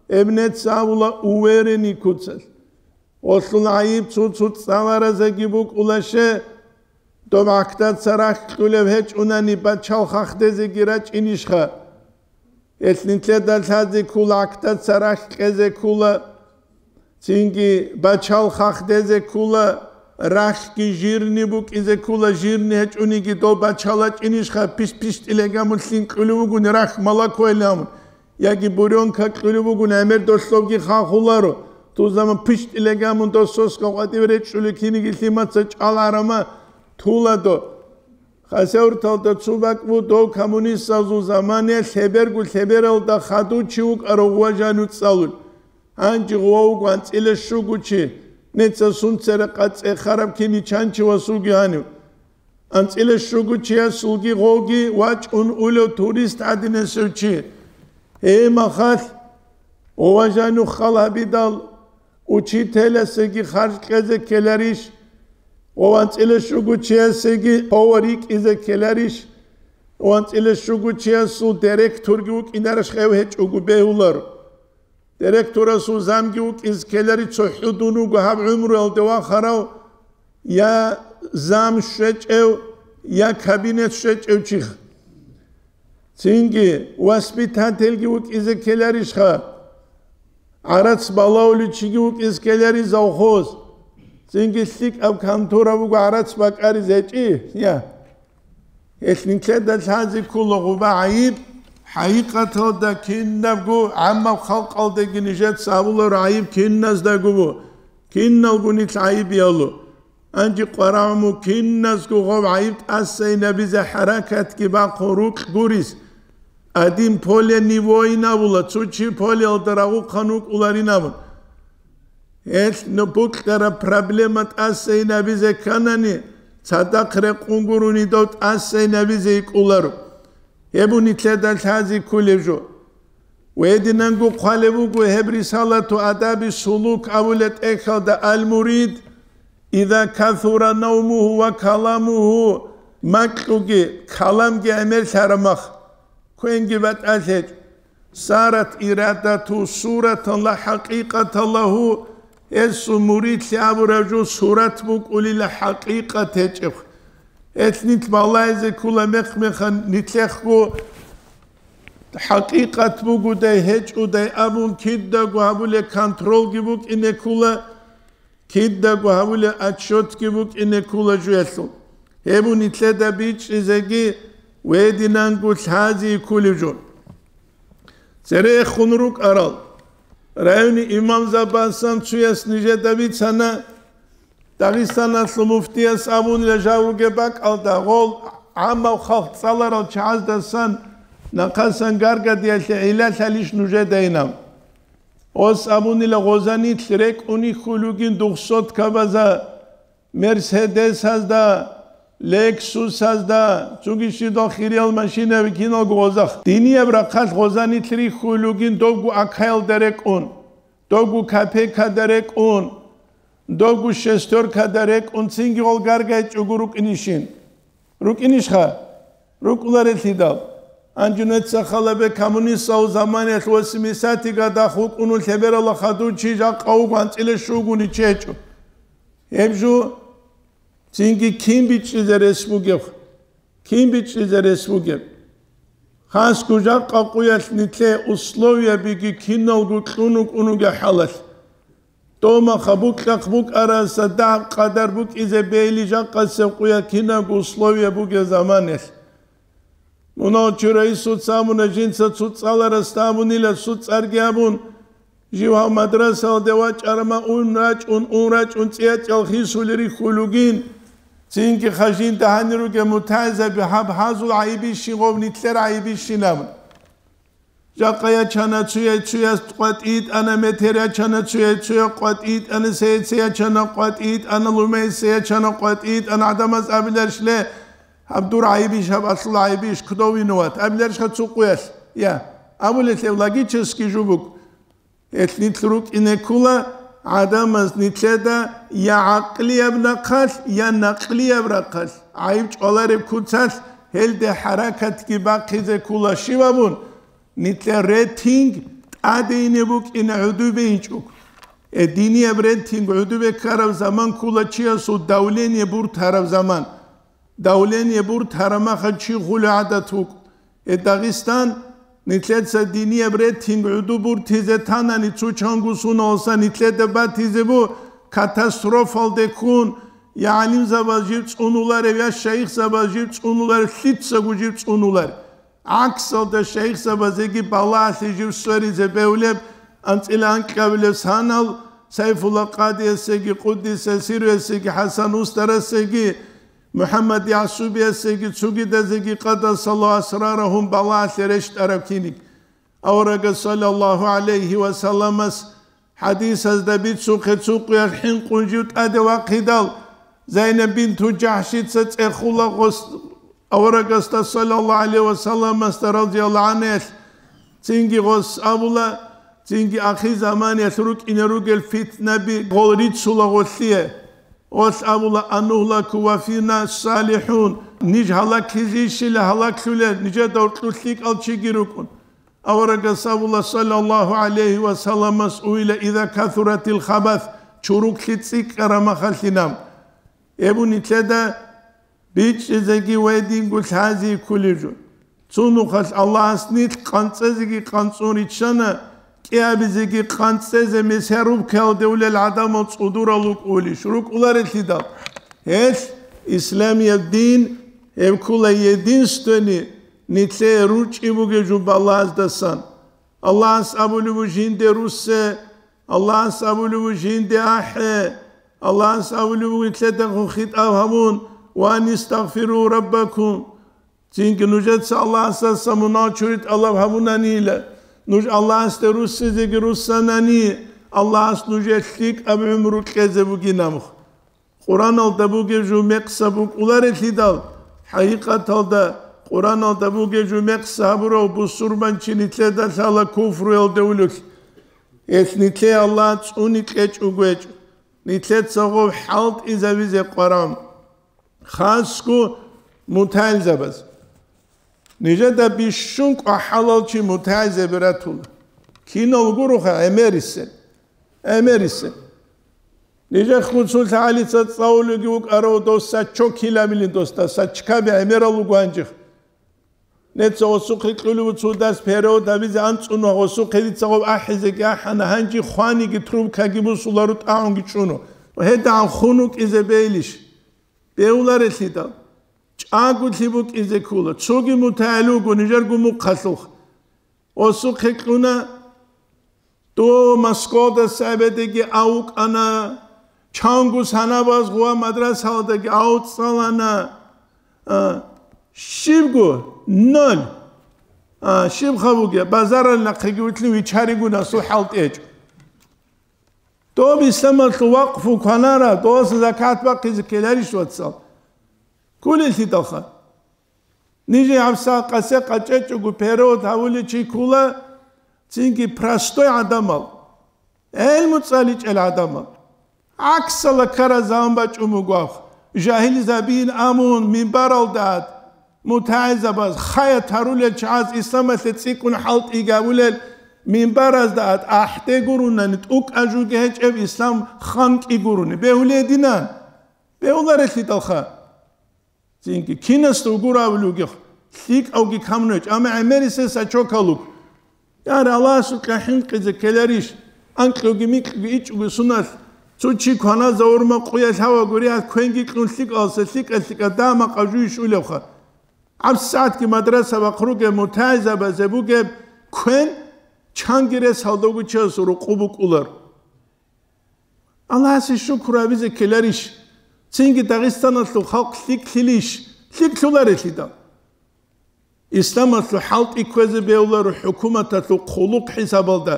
гьеб нуеца абула уверенный куцалъ. Гъолъул гӀайиб цо-цо цӀаларазеги букӀула ще, доб гӀахьдаца рахь кьулев гьечӀунани бачал хахъдезеги рачӀинищха? Гьелъ нилъеда лъазе ккола гӀахьдаца рахь кьезе ккола, цинги бачал хахъдезе ккола, рахьги жирни букӀизе ккола, жирни гьечӀониги дов бачал рачӀинищха, пищ-пищтӀилегамун лъин кьулев вугони рахь, молоко иламун, яги бурёнка кьулев вугони гӀемер долъобги хахуларо, тузамун пищтӀилегамун дов соска къватӀиве речӀчӀулев киниги лъимаца чӀаларама тула до. Хасавюрталда цо бакӀ бу дов коммунистазул заманаялъ лъеберго лъебералда хадув чи вукӀарав гъува жанив цӀалулев. Гьанже гъува вуго анцӀила щуго чи, нуеца сунцара къацӀцӀехараб кини чанчи васулги гьанив. АнцӀила щуго чиясулги гъовги вачӀун улев турист гӀадинасев чи. Гьей махалъ, гъува жанив хал гьабидал, учителасеги харж кьезе ккеларищ? Ва анцӀила щуго чиясеги хъова рикӀкӀизе ккеларищ? Ва анцӀила щуго чиясул директорги вукӀинарищ гьев гьечӀого бегьуларо. Директорасул замги вукӀизе ккеларищ цохӀо дун вуго гьаб гӀумруялде вахарав, я зам щвечӀев, я кабинет щвечӀев чиха. Цинги воспитательги вукӀизе ккеларищха? ГӀарац балавулев чиги вукӀизе ккеларищ завхоз? Цинги лъикӀаб контора буго гӀарац бакӀаризе гьечӀищ? Я. Гьелъ нилъеда лъазе ккола гъуба гӀайиб, хӀакъикъаталда кинабго гӀаммаб халкъалдаги нижеца абуларо гӀайиб киназдаго бу, киналго нилъ гӀайибиялу. Гьанже къварагӀуму киназго гъов гӀайиб тӀасайинабизе хӀаракатги бахъун рукь гурис. Один поле не воин абула, цо чи полеялда рагъухъан вукӀуларин абун. Гьелъ нубукьараб проблема тӀасайинабизе кканани, цадахъ рекъун гурони дов тӀасайинабизе йикӀуларо. Гьеб нилъеда лъазе кколеб жо. Гьединанго хъвалеб буго гьеб рисалату адаби сулук абулеб тӀехьалда: «Ал-мурид, иза касура навмугьу ва каламугьу», макьуги каламги гӀемерлъараб мах, квенги батӀалъ гьечӀо. «Сарат ирадату суратан ла хӀакъикъата лагьу», гьесул муридлъи абураб жо сурат букӀулила, хӀакъикъат гьечӀеб. Гьелъ нилъ балагьизе ккола мех-меха нилъехъго хӀакъикъат бугодай гьечӀодай абун кидаго гьабулеб контролги букӀине ккола, кидаго гьабулеб отчетги букӀине ккола жуялъул. Гьеб нилъеда бичӀчӀизеги гьединанго лъази кколев жо. Церехун рукӀарал райони имамзабасан цуяс нижеда бицана, Дагъистаналъул муфтияс абунила жав ругеб бакӀалда, гъол гӀаммав халкъ цӀаларал чагӀаздасан нахъасан гаргадиялъе гӀилла лъалищ нужедайинаб? Ос абунила гъоза нилъ рекӀуни хьулугин духсоткабаза, Мерседесазда, Лексусазда, цуги щибал хириял машинаби киналго гъоза. Динияб рахъалъ гъоза нилъ рихьулугин добгу акаялда рекӀун, добгу капейкада рекӀун, добгу шестеркада рекӀун цинги гъол гаргай чӀугу рукӀинищин? РукӀинищха? РукӀуларелъидал. Анжунеца халабе коммунистал заманиялъ восьмидесятый годах вукӀуну лъеберала хадув чи жакъа вуго анцӀила щугуни чечӀо. Гьеб жо цинги кин бичӀчӀизе рес бугеб? Кин бичӀчӀизе рес бугеб? Хасго жакъа къуялъ нилъе условиябиги киналго кьун вукӀунуге хӀалалъ. Дома хабукьахъ букӀараса дагь къадар букӀизе бейли жакъасеб къуя кинабго условия бугеб заманалъ. Мунагьал чураисуца абуна жинца цо цӀаларасда абунила цо цӀарги абун, жив гьав мадрасалде вачӀарама ун рачӀун, ун рачӀун цӀияцӀал хисули рихьулугин, цинги хажинда гьанир ругел мутагӀилзаби гьаб гьазул гӀайибищин гъов нилъер гӀайибищин абун. Жакъа ячана цуяй-цуяс къватӀитӀана, метер ячана цуяй-цуя къватӀитӀана, сеце ячана къватӀитӀана, лумейсе ячана къватӀитӀана, гӀадамаз абиларшле, гьаб дур гӀайибищ, гьаб алъул гӀайибищ, кудов виноват, абиларшха цо къуялъ, я, абулелъе логический жубук. Гьелъ нилъ рукӀине ккола гӀадамаз нилъеда я гӀакълияб нахъалъ, я накълияб рахъалъ, гӀайиб чӀвалареб куцалъ гьелде хӀаракатги бахъизе ккола щиб абун, нилъер рейтинг тӀаде ине букӀине гӀодобе инчӀого. Э, динияб рейтинг гӀодобе ккараб заман ккола чиясул давление буртараб заман. Давление буртараб мехалъ чи хулев гӀадат вукӀун. Э, Дагъистан, нилъеца динияб рейтинг гӀодоб буртизе танани цо чанго суналдаса нилъеда батизе бу катастрофалде ккун, я гӀалимзабаз жив цӀунуларев, я шайихзабаз жив цӀунуларев, лъицаго жив цӀунуларев. ГӀаксалда шайихзабазеги балагьалъе жив сверизе бегьулеб, анцӀила анкьабилеб санал Сайфулла Къадиясеги, Къуддиса Сирруясеги, ХӀасан Устарасеги, МухӀаммад ЯхӀсубиясеги, цогидазеги къадасаллагьу асрарагьум балагьалъе рещтӀараб киниг. Аварагас саллаллагьу гӀалайгьи ва салламас ХӀадисазда бицухъе цо къуялъ хӀинкъун жив тӀаде вахъидал, Зайнаб бинту Жахшица цӀехула гъос-, аварагасда саллаллагьу гӀалайгьи ва салламасда радияллагьу гӀангьу, цинги гъос абула, цинги ахирзаманиялъ рукӀине ругел фитнаби гъол рицула гъолъие. Гъолъ абула: «Анугьлаку ва фина салихӀун», ниж гьалаклъизейищила гьалаклъулел, нижеда гьоркьор лъикӀал чиги рукӀун. Аварагас абула, саллаллагьу гӀалайгьи ва салламас уила: «Иза касуратил хабас», чуруклъи цӀикӀкӀараб мехалъинаб. Гьеб нилъеда бичӀчӀизеги ва гьединго лъази кколеб жо. Цо нухалъ Аллагьас нилъ къанцӀезеги къанцӀун риччана, кӀиабизеги къанцӀезе месяр рубкаялде улел гӀадамал цӀудурал рукӀулищ? РукӀуларелъидал. Гьелъ исламияб дин гьеб ккола единственный нилъее ручӀи бугеб жо балагьаздасан. Аллагьас абулеб буго жинде руссе, Аллагьас абулеб буго жинде ахӀе, Аллагьас абулеб буго нилъедехун хитӀаб гьабун: «Ва анистагъфиру раббакум». Цинги нужеца Аллагьасдаса мунагь чури тӀалаб гьабунанила, нуж Аллагьасде руссизеги руссанани, Аллагьас нужее лъикӀаб гӀумру кьезе бугин абухъ. Къураналда бугеб жо мекъса букӀуларелъидал, хӀакъикъаталда Къураналда бугеб жо мекъса гьабурав бусурманчи нилъеда лъала куфруялде улелъ. Гьелъ нилъее Аллагь цӀуни кьечӀого гьечӀо, нилъеца гъов хӀалтӀизавизе къваран. Хасго мутагӀилзабаз. Нижеда бищун кӀвахӀалал чи мутагӀилзаби ратула. Кинал гуроха гӀемерисел. ГӀемерисел. Нижехъ гуцул гьалица цӀалулеги вукӀарав дос саччо киламилин досда, сачкаби гӀемерал ругванжих. Неца осухъе кьулев цо дас перевод гьабизе анцӀуна, осухъе дица гъоб ахӀизеги ахӀана, гьанжи хваниги трубкаги бусуларо тӀагӀунги чӀуно. ГьедагӀан хун вукӀизе бейлищ? Бегьуларелъидал. ЧӀаголъи букӀизе ккола. Цоги мутагӀил вуго, нижерго мухъалъулъ. Осухъе кьуна, дов Москвалда сабедеги авукӀана, чанго санабаз гъуа мадрасаялдаги авцӀцӀалана. А, щибго, ноль. А, щиб хабуге, базарал нахъеги вутлин вичаригун асул хӀалтӀечӀо. Доб исламалъул вакъфу кванара, дос закат бахъизе ккеларищ, вацал? Кколелъидалха. Нижи гьабсагӀат къасе къачӀечӀого перевод гьавулев чи ккола, цинги простой гӀадамал, гӀелму цӀаличӀел гӀадамал. ГӀаксала ккарал заман бачӀун буго. Жагьилзабиин амун, минбаралда гӀад, мутагӀилзабаз, хая тарулел чагӀаз исламалъе цӀикӀкӀун хӀалтӀи гьавулел, минбаразда гӀад ахӀде гурунани, тӀукӀа жуги гьечӀеб ислам ханкӀи гуруни. Бегьулей динан? Бегьуларелъидалха. Цинги кинасда вугур абулев вугехъ, лъикӀавги камунеч, амма гӀемерисел сачокал вуго. Яр Аллагьасукьа хӀинкъизе ккеларищ, анкьуги микьуги ичӀуги суналъ, цо чи кваназа урма къуялъ гьавагури, гьал квенги кьун лъикӀалса лъикӀа-лъикӀа дама къажуйищ улевха. ГӀабсагӀатги мадраса бахъ ругеб мутагӀизабазе бугеб квен чанги рес гьалдавго чиясул рукъу букӀулар. Аллагьасе шукру гьабизе ккеларищ? Цинги Дагъистаналъул халкъ лъикӀлъилищ? ЛъикӀлъуларелъидал. Исламалъул хӀалтӀи кквезе бегьуларо хӀукуматалъул хъулухъ хӀисабалда,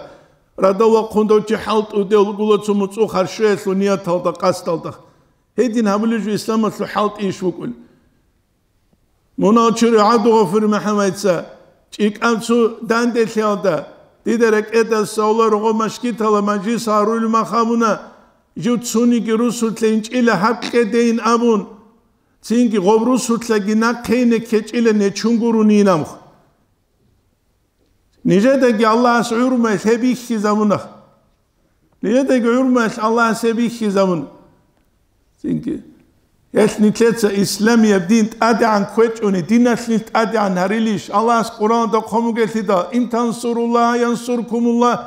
радал вахъун дов чи хӀалтӀудев вугула цо муцӀул харщуялъул нияталда, къасдалда. Гьедин гьабулеб жо исламалъул хӀалтӀийищ вукӀун? Мунагьал чури ГӀабдулгъафур МухӀаммадица, чӀикӀаб цо данделъиялда, дида рекӀедаса авла рогъо машгитала мажлис гьарулел мах абуна, жив цониги русулъа инчӀила гьаб кьедейин абун, цинги гъоб русулъаги нахъейин ккечӀила нечун гурунин амх. Нижедаги Аллагьас гӀурмаялъ гьеб бихьизабуна. Нижедаги гӀурмаялъ Аллагьас гьеб бихьизабуна. Цинги. Гьелъ нилъеца исламияб дин тӀадегӀан кквечӀони, диналъ нилъ тӀадегӀан гьарилищ? Аллагьас Къуръанда хъван бугелъидал: «Ин тансуруллагь янсуркумуллагь».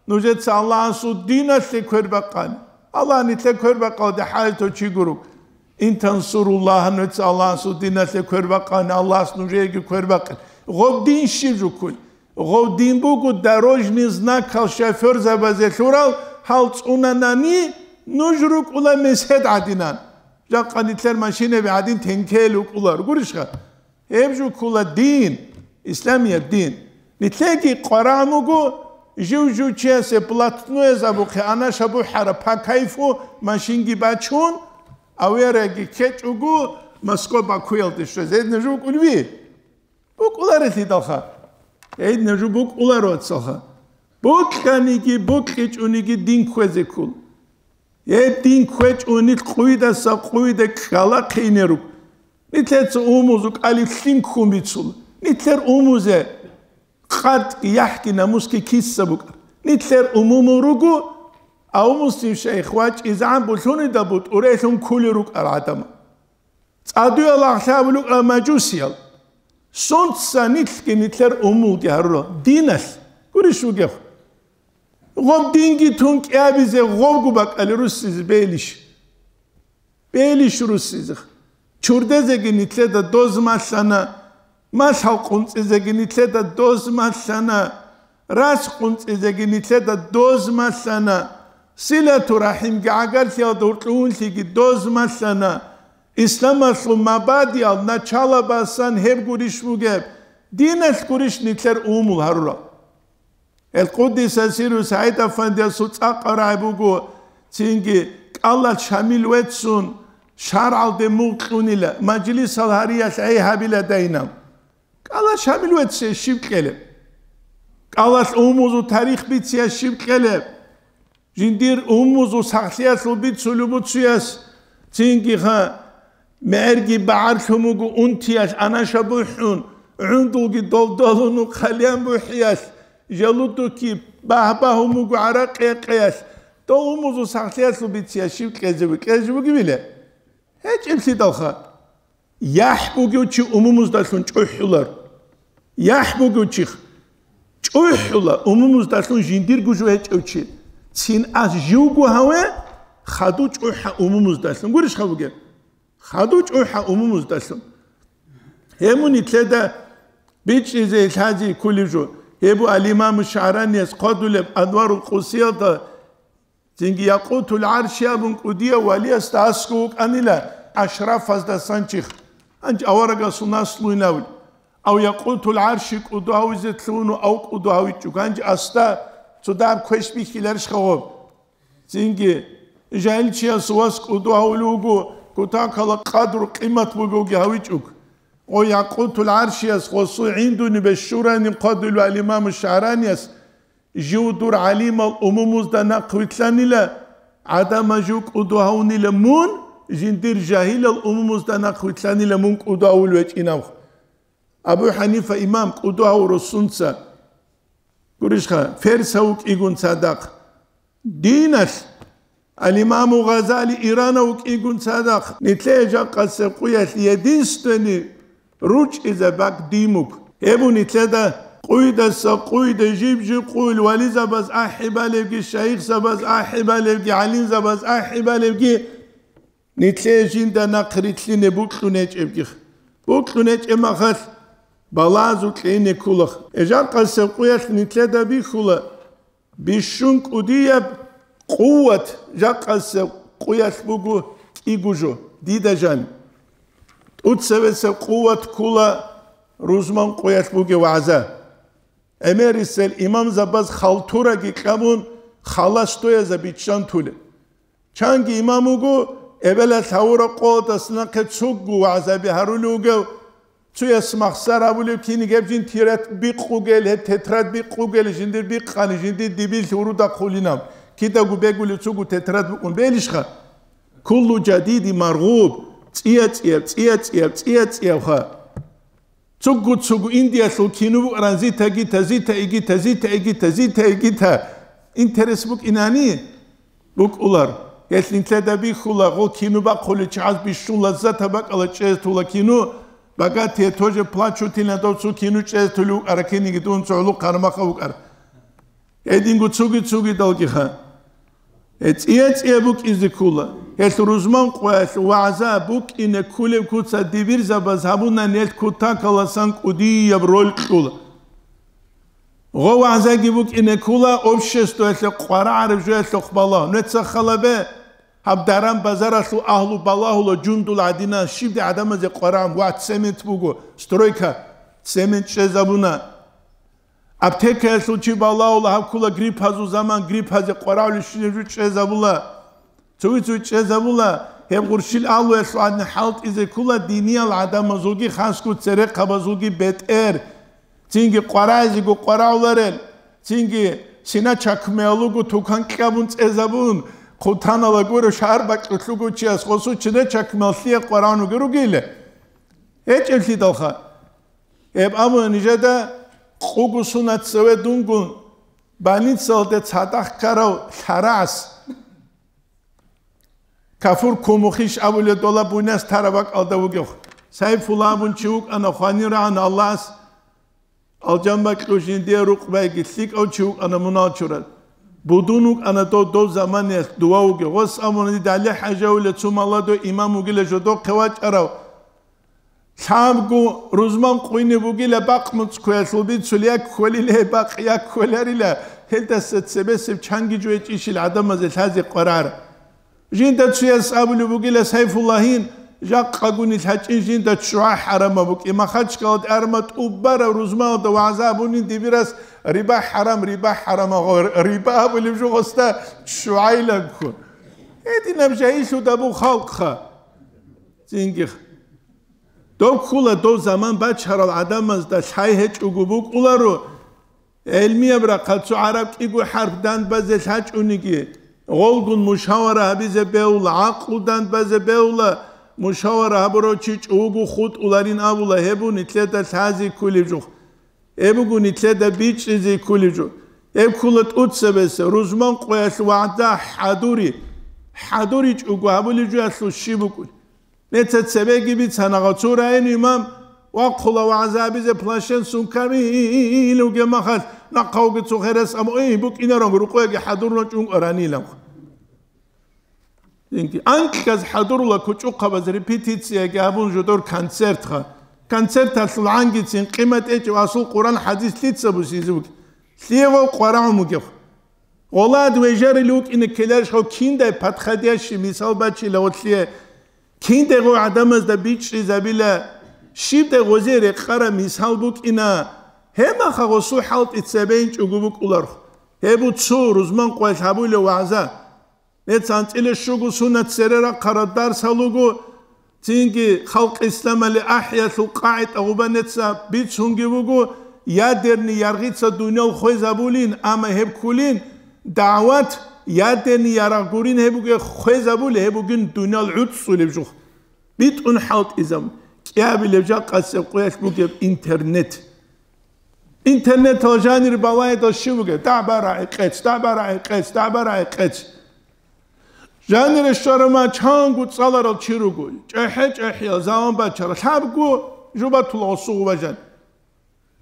Нужеца Аллагьасул диналъе квербакъани, Аллагь нилъе квербакъалде хӀалатав чи гуруг. «Ин тансуруллагь», нужеца Аллагьасул диналъе квербакъани, Аллагьас нужееги квербакъин. Гъоб дин щиб жуккун? Гъов дин буго дорожный знакал шофёрзабазе лъурал, гьал цӀунанани, нуж рукӀула месед гӀадинан. Жакъа нилъер машинаби гӀадин тенкел рукӀулар, гурищха? Гьеб жо ккола дин, исламияб дин. Нилъеги къварагӀ буго, жив-жив чиясе блатное забухъе анаша бухӀара по кайфу машинги бачун, аварияги ккечӀого Москва Бакуялде щвезе. Гьедин жо букӀулев? БукӀуларелъидалха. Гьедин жо букӀуларо, вацалха. Букьаниги, букьичӀониги дин кквезе ккол. Гьеб дин кквечӀо нилъ къуйдаса къуйда ккалахъине руго. Нилъеца умузу кӀалиб лъим ккун бицула. Нилъер умузе къадги, яхӀги, намусги киса букӀар. Нилъер умумул руго, а умуслъи шайх вачӀизегӀан булъунидал бутӀурелъун ккулел рукӀар гӀадамал. ЦӀадуял лагълъи абулев вукӀарал мажусиял. Сунца нилъги нилъер умулги гьарура диналъ. Гурищ вугев? Гъоб динги тун кӀиабизе гъобго бакӀалде руссизе бейлищ? Бейлищ руссизе? Чурдезеги нилъеда доз малъана, малъал къунцӀизеги нилъеда доз малъана. Рас къунцӀизеги нилъеда доз малъана, силату рахӀимги гӀагарлъиялда гьуркьугьунлъиги доз малъана, исламалъул мабадиал начала басан гьеб гурищ бугеб, диналъ гурищ нилъер умул гьарурал. Гьел Къуддиса сирру СагӀид-афандиясул цӀакъ рагӀи буго, цинги кӀалал Шамил веццун, шаргӀалде мугъ кьунила, мажлисал гьариялъ гӀей гьабила дайинаб. КӀалал Шамил вецце щиб кьелеб? КӀалал умузул тарих биция щиб кьелеб? Жиндир умузул сахлъиялъул бицулеб буцуяс, цинги ха, мегӀерги багӀарлъун буго унтиялъ анаша бухӀун, гӀундулги долдолун хъалиян бухӀиялъ, жалудуки багь-багьун буго гӀаракъи-якъиялъ, Дов умумузул сахлъиялъул биция щив кьезе, кьезе бугебила? ГьечӀеблъидалха. ЯхӀ бугев чи умумуздалъун чӀухӀулар. ЯхӀ бугев чи чӀухӀула умумуздалъун жиндирго жо гьечӀев чи. Цин ас живго гьаве, хаду чӀухӀа умумуздалъун. Гурищха бугеб? Хаду чӀухӀа умумуздалъун. Гьеб мун нилъеда бичӀчӀизе лъази кколеб жо. Гьеб бу алимаму ШагӀраниялъ хъвадулеб Анварул Къусиялда цинги Якъутул ГӀарши абун кӀудияв валиясда аскӀов вукӀанила ашрафаздасан чихъ. Гьанже аварагасул наслуйнавли. Ав Якъутул ГӀарши кӀудо гьавизе лъугьуну ав кӀудо гьавичӀо. Гьанже асда цо дагьаб квеш бихьиларищха гъоб? Цинги, жагьилчияс вас кӀудо гьавулев вуго, кутакала къадру-къимат бугевги гьавичӀуг. Гъо Якъутул ГӀаршияс гъосул гӀиндунибе щуранин хъвадулев алимаму ШагӀраниялъ, жив дур гӀалимал умумузда нахъ вилълъанила, гӀадамал жив кӀудо гьавунила мун, жиндир жагьилал умумузда нахъ вилълъанила мун кӀудо гьавулев гьечӀинавха. Абу ХӀанифа имам кӀудо гьавурав сунца, гурищха, персав вукӀигун цадахъ. Диналъ, ал-Имаму Гъазали иранав вукӀигун цадахъ, нилъее жакъасеб къуялъ единственный ручӀизе бакӀ дин буго. Гьеб бу нилъеда къуйдаса къуйда жиб-жиб къуйил вализабаз ахӀи балебги, шайихзабаз ахӀи балебги, гӀалимзабаз ахӀи балебги, нилъее жинда нахъ рилълъине букьун гьечӀебги. Букьун гьечӀеб махалъ, балагьазул кьейине ккола. Гьеб жакъасеб къуялъ нилъеда бихьула, бищун кӀудияб къуват жакъасеб къуялъ буго кӀиго жо, дида жан. ТӀуцебесеб къуват ккола рузман къуялъ бугеб вагӀза. ГӀемерисел имамзабаз халтураги кьабун, халасдоязда биччан тулеб. Чанги имам вуго, эбелалъ гьавураб къоялдаса нахъе цугго вагӀзаби гьарулев вугев, цояс махсар абулев кинигеб жин тират бикъугел, гьеб тетрад бикъугел, жиндир бикъани, жиндир дибилъ гьуруда хъулинаб, кидаго бегулев цугго тетрад букӀун белищха? Куллу жадиди маргъуб, цӀия-цӀияб, цӀия-цӀияб, цӀия-цӀиябха. Цугу-цугу Индиялъул кино букӀаран, зита-гита, зита-игита, зита-игита, зита-игита. Интерес букӀинани букӀулар. Гьелъ нилъеда бихьула, гъо кино бахъулел чагӀаз бищун лаззата бакӀала чӀезтула кино, богатые тоже плачут-ила дов цо кино чӀезтулев вукӀара киниги дун цо гӀолохъанаб махав вукӀар. Гьединго цуги-цугидалгиха. Гье, цӀия-цӀия букӀизе ккола. Гьелъ рузман къоялъ вагӀза букӀине кколеб куца дибирзабаз гьабунани гьелъ кутакаласан кӀудияб роль кьула. Гъо вагӀзаги букӀине ккола обществоялъе къварагӀараб жоялъухъ балагь. Нуца халабе, гьаб даран-базаралъул агьлу балагьула жундул гӀадина, щибде гӀадамазе къварагӀун, ва цемент буго, стройка, цемент чӀезабуна. Аптекаялъул чи балагьула, гьаб ккола гриппазул заман, гриппазе къварагӀулеб щинаб жо чӀезабула. Цоги-цоги чӀезабула, гьеб гъурщил агьлуялъул гӀадин хӀалтӀизе ккола диниял гӀадамазулги, хасго церехъабазулги бетӀер. Цинги къварагӀизего къварагӀуларел, цинги сина чакмеялуго тукан кьабун цӀезабун, хъутанала гуро шагьар бакьулъуго чияс гъосул чина чакмеялъие къварагӀун вугел ругел. ГьечӀеблъидалха. Гьеб абуна нижеда къуго сунат цеве дунгун больницалде цадахъ ккарав лъарагӀас. Кафур Кумухиш абулев дола буйнас тараб бакӀалда вугев. Сайфулла абун чи вукӀана, хванирагӀан Аллагьас, алжан бакьулъ жиндие рукъ байги, лъикӀав чи вукӀана мунал чурал. Будун вукӀана дов, дов заманиялъ дував вугев. Гъос абуна, дида ГӀали-хӀажи авулев цо маладу имам вугила жодохъе вачӀарав. Лъабго рузман къуйни бугила бакъ муцӀкуялъул бицул, як кколила гьеб бакъ, як кколарила, гьелдаса цебесеб чанги жо гьечӀищил гӀадамазе лъазе къварар. Жинда цояс абулеб бугила, Сайфуллагьин, жакъагуни лъачӀин жинда ччугӀа хӀарама букӀи. Махачкалалда арма тӀубараб рузманалда вагӀза абунин дибирас, риба хӀарам, риба хӀарам, агъо, риба абулеб жо гъосда ччугӀайилан ккун. Гьединаб жагьиллъуда буго халкъха. Цинги. Дов ккола, дов заман бачарал гӀадамазда лъай гьечӀого букӀуларо, гӀелмияб рахъал цо гӀараб кӀиго хӀарп дандбазе лъачӀониги, гъолгун мушавара гьабизе бегьула, гӀакълу дандбазе бегьула, мушавара гьабурав чи чӀого хутӀуларин абула, гьеб бу нилъеда лъази кколеб жо. Гьеб буго нилъеда бичӀчӀизе кколеб жо. Гьеб ккола тӀоцебесеб, рузман къоялъ вагӀза хӀадури, хӀадуричӀого гьабулеб жоялъул щиб букӀун. Неца цебеги бицана, гъацул районалъул имам вахъула вагӀза гьабизе, плащен сумкаби илуге махалъ, нахъавги цо херес ам, ой, букӀинаро, рукъоеги хӀадурна чӀункӀаранилан. Динги анкьаз хӀадурула кучӀухъабаз репетицияги гьабун жодор концертха. Концерталъул гӀангицин къимат гьечӀев асул Къуран хӀадис лъица бусизе бугеб? Лъиего къварагӀун бугев? Гъолад вежарил вукӀине ккеларищ гъов киндай подходящий мисал бачила гъолъие? Киндай гъов гӀадамазда бичӀчӀизабила? Щибдай гъозе рекъараб мисал букӀина? Гьебмаха гъосул хӀалтӀи цебейинчӀого букӀуларх. Гьеб буцу рузман къоялъ гьабулев вагӀза. Нецан анцӀила щуго сунат цере рахъараб дарсал руго, цинги халкъ исламалъе ахӀиялъул къагӀида гъуба неца бицунги буго, ядерный яргъица дуниял хвезабулин, амма гьеб ккулин, дагӀват ядерный ярагъ гурин гьеб бугеб хвезабулеб, гьеб бугин дуниял гӀуцӀцӀулеб жух. БитӀун хӀалтӀизабун, кӀиабилеб жакъасеб къоялъ бугеб интернет. Интернетал жанир балагьидал щиб бугеб? ДагӀба-рагӀи къец, дагӀба-рагӀи къец, дагӀба-рагӀи къец. Жанире щварама чанго цӀаларал чи руго, чӀехӀе-чӀехӀиял заман бачара, лъабго жубатула гъосул гъубажан.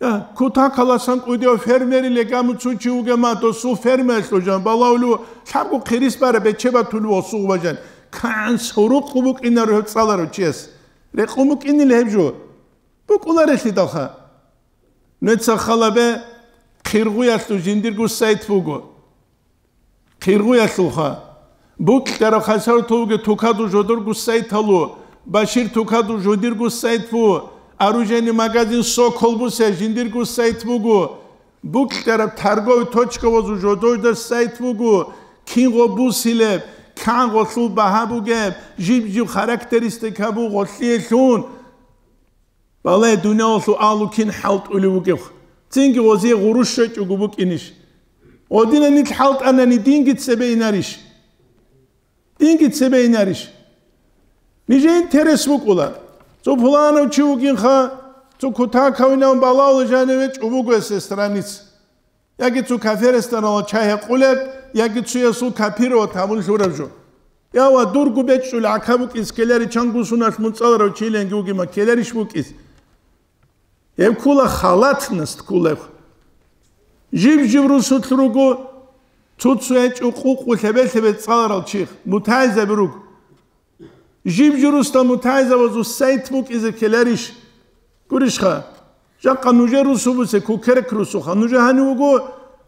Я, кутакаласан кӀудияв фермерил легаму цо чи вугема, досул фермералъул жан балавлу, лъабго хъирис бара бечебатулев гъосул гъубажан. КигӀан сурукъ букӀинаро гьев цӀаларав чияс. Рекъун букӀинил гьеб жо. БукӀуларелъидалха. Нуца халабе, хъиргъуялъул жиндирго сайт буго. Хъиргъуялъулха. Букьараб хасартулги тукаду жодорго сайт гьалу, Башир тукаду жодирго сайт бу, оружейный магазин Сокол бусе жиндирго сайт буго, букьараб торговый точка вазу жодожда сайт буго, кинго бусилеб, кангъолъул багьа бугеб, жиб-жиб характеристика буго гъолъиялъун. Балай дуниялалъул агьлу кин хӀалтӀулев вугев? Цинги гъозие гъурущ щвечӀого букӀинищ? Гъодина нилъ хӀалтӀанани динги цебе инарищ? Динги цебе инарищ? Нижее интерес букӀула. Цо пуланав чи вугинха, цо кутакавинав балавла жаниве чӀубуго эсесраниц. Яги цо каферасда рала чай гьекъулеб, яги цоясул копировать гьабун лъураб жо. Я ва дурго бечӀчӀул гӀака букӀиз ккелари чанго суналъ мун цӀаларав чиленги вугема ккеларищ букӀиз? Гьеб ккула халатность ккулеб. Жиб-жиб русулъ руго, цо-цо гьечӀо къукъу лъебе-лъебе цӀаларал чихъ, мутагӀилзаби руго. Жиб-журусда мутагӀилзабазул сайт букӀизе ккеларищ? Гурищха, жакъа нужер русу бусе кукерек русуха. Нужер гьанив вуго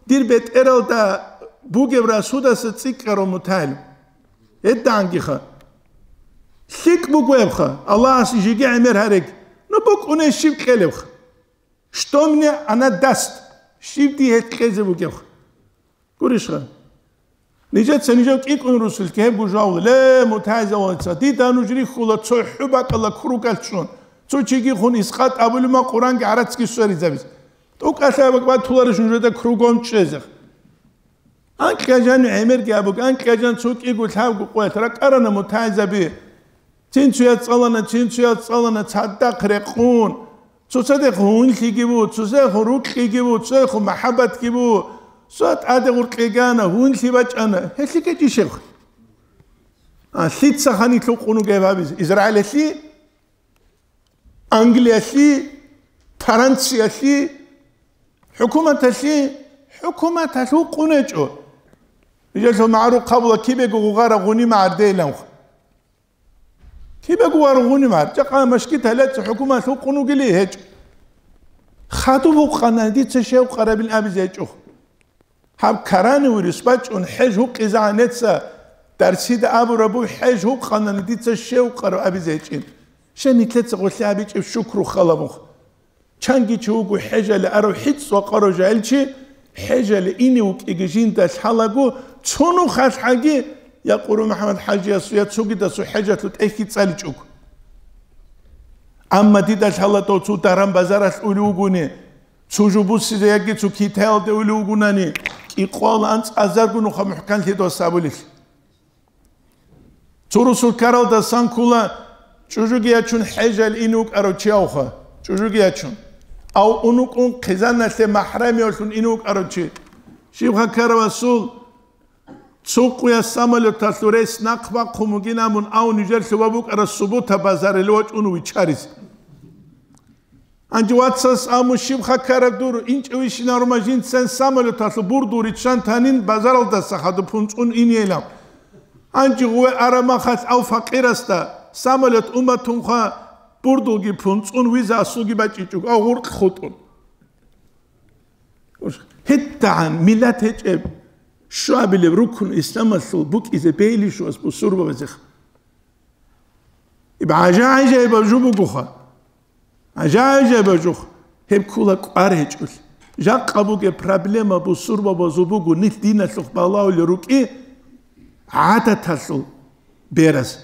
дир бетӀералда бугеб расудаса цӀикӀкӀарав мутагӀил. ГьедигӀангиха. ЛъикӀ бугебха, Аллагьас жеги гӀемер гьарег. Ну букӀуне щиб кьелебха? Что мне она даст? Щиб дие гьеб кьезе бугебха? Гурищха? Нижеца нижев кӀикӀун русулъги гьеб гужавла: «Ле, мутагӀилзабаца, дида нуж рихьула цо хӀу бакӀалда кругалъ чӀун, цо чиги хун искъат абулеб ман Къуранги гӀарацги сверизабиз. ТӀокӀалъа батуларищ нужеда кругом чӀезе?» Анкьа жан гӀемерги абуг, анкьа жан цо кӀиго лъабго къоялъ ракӀарана мутагӀилзаби. Цин цояз цӀалана, цин цояз цӀалана, цадахъ рекъун. Цоцадехъ гьунлъиги бу, цоцадехъ рукьиги бу, цоцадехъ махӀаббатги бу. Цо тӀаде гъуркьигана, гьунлъи бачӀана. Гьелъи кечӀищеб? А, лъица ханилъ укъун вугеб гьабизе? Израилалъе? Англиялъе? Франциялъе? ХӀукуматалъе? ХӀукуматалъ укъун гьечӀо. Нижелъул магӀарухъабула кибего гъугъараб гъуни магӀардейиланха. Кибего варгъуни мар, жакъа машгиталъе хӀукумат гьукъун вугили гьечӀо. Хадуб гьукъана, дица щев къарабил абизе гьечӀо. Гьаб карани вирус бачӀун хӀеж гьукъизегӀан неца, дарсида абураб буго хӀеж гьукъанани дица щев къараб абизе гьечӀин. Щай нилъеца гъолъи абичӀеб шукру халабух. Чанги чи вуго хӀежале арав хӀицӀ вакъарав жагьилчи, хӀежале ине вукӀиги жинда лъалаго, цо нухалъ хӀаги, я Къуру МухӀаммад хӀажиясу, я цогидасу хӀежалъу тӀехьги цӀаличӀого. Амма дида лъала дов цо даран-базаралъ улев вугони, цо жо буссизе яги цо Китаялде улев вугунани, кӀикъоялда анцӀазарго нуха мухӀканлъидал сабулелъ. Цо русул ккаралдасан ккола чӀужуги ячун хӀежал ине вукӀарав чи авха, чӀужуги ячун. Ав унукъун хъизаналъе махӀрамиявлъун ине вукӀарав чи. Щибха ккарав асул, цо къуя самолеталъул рейс нахъ бахъун бугин абун, ав нижерлъуба букӀараб субута базариле вачӀун виччаризе. Гьанже вацас абун, щибха ккараб дур, инчӀевищинал рума жинцан самолеталъул бурду риччан танин базаралдаса хадуб пунцӀун инейилан. Гьанже гъуве араб махалъ ав факъирасда самолет уматунха бурдулги пунцӀун виза асулги бачӀичӀого, ав гъуркь хутӀун. ГьитӀагӀан миллат гьечӀеб, щуабилеб рукун исламалъул букӀизе бейли щуас бусурбабазеха. Иб гӀажа-гӀажаибаб жо бугоха. ГӀажа-гӀажаибаб жо. Гьеб ккула кӀвар гьечӀолъи. Жакъа бугеб проблема бусурбабазул буго, нилъ диналъухъ балагьулел рукӀи гӀадаталъул бераз.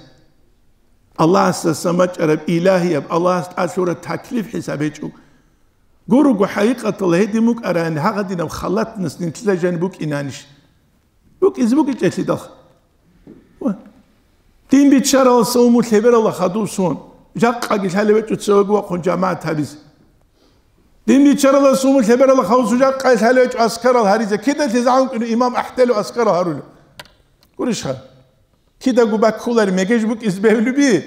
Аллагьасдасан бачӀараб илагьияб, Аллагьас тӀалъураб таклиф хӀисаб гьечӀо. Гурого хӀакъикъаталда гьедин букӀарани, гьагъадинаб халатнас нилъеда жаниб букӀинанищ? БукӀизе букӀичӀелъидалха. Ва дин биччараласа умул хӀеберала хадув сон, жакъаги лъалеб гьечӀо цевеги вахъун жамагӀат гьабизе. Дин биччараласа умул хӀеберала хадув сон, жакъа лъалеб гьечӀо аскарал гьаризе. Кидалъе загӀун кӀуна имам ахӀделев аскарал гьарулев? Гурищха? Кидаго баккулари мегеж букӀизе бегьулеби?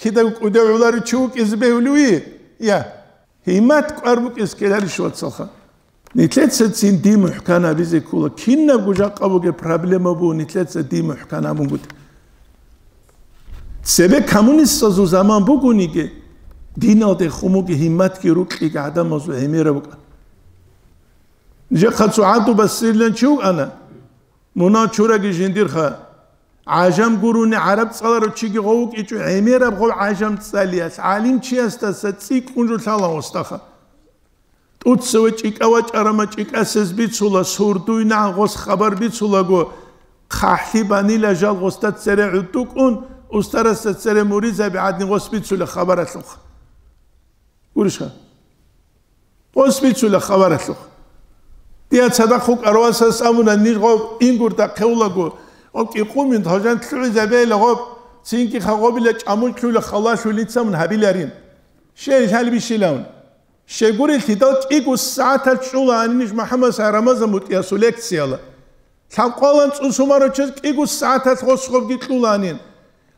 Кидаго кӀудев гӀоларев чи вукӀизе бегьулев? Я. Гьиммат кӀвар букӀизе ккеларищ, вацалха? Нилъецацин дин мухӀкан гьабизе ккола. Кинабго жакъа бугеб проблема буго, нилъеца дин мухӀкан гьабунгутӀи. Цебе коммунистазул заман бугониги, диналде хумуги гьимматги рукьиги гӀадамазул гӀемераб букӀана. Нижехъа цо гӀаду бассирилан чи вукӀана, мунал чураги жиндирха. ГӀажам гурони гӀараб цӀаларав чиги гъов вукӀичӀо, гӀемераб гъов гӀажам цӀалиялъ гӀалимчиясдаса цӀикӀкӀун жо лъала гъосдаха. ТӀуцеве чӀикӀа вачӀарама чӀикӀасез бицула, сурдуйнагӀан гъос хабар бицулаго, хъахӀлъи банила жал гъосда цере гӀудукӀун, устарасда цере муридзаби гӀадин гъос бицула хабаралъухъ. Гурищха? Гъос бицула хабаралъухъ. Дия цадахъ вукӀарав васас абуна, ниж гъоб ингурда хъевлаго, гъоб кӀикъумин гьожан лъугӀизабейила гъоб, цинги хагъобила чӀамул лъула халалъулица мун гьабиларин. Щел лъалбищилавун. Щегурелъидал кӀиго сагӀатал чӀула гьанинищ МухӀаммад Рамазан мутӀиясул лекцияла. Лъабкъвалан цӀусумарав чез кӀиго сагӀаталъ гъос гъобги кьуланин.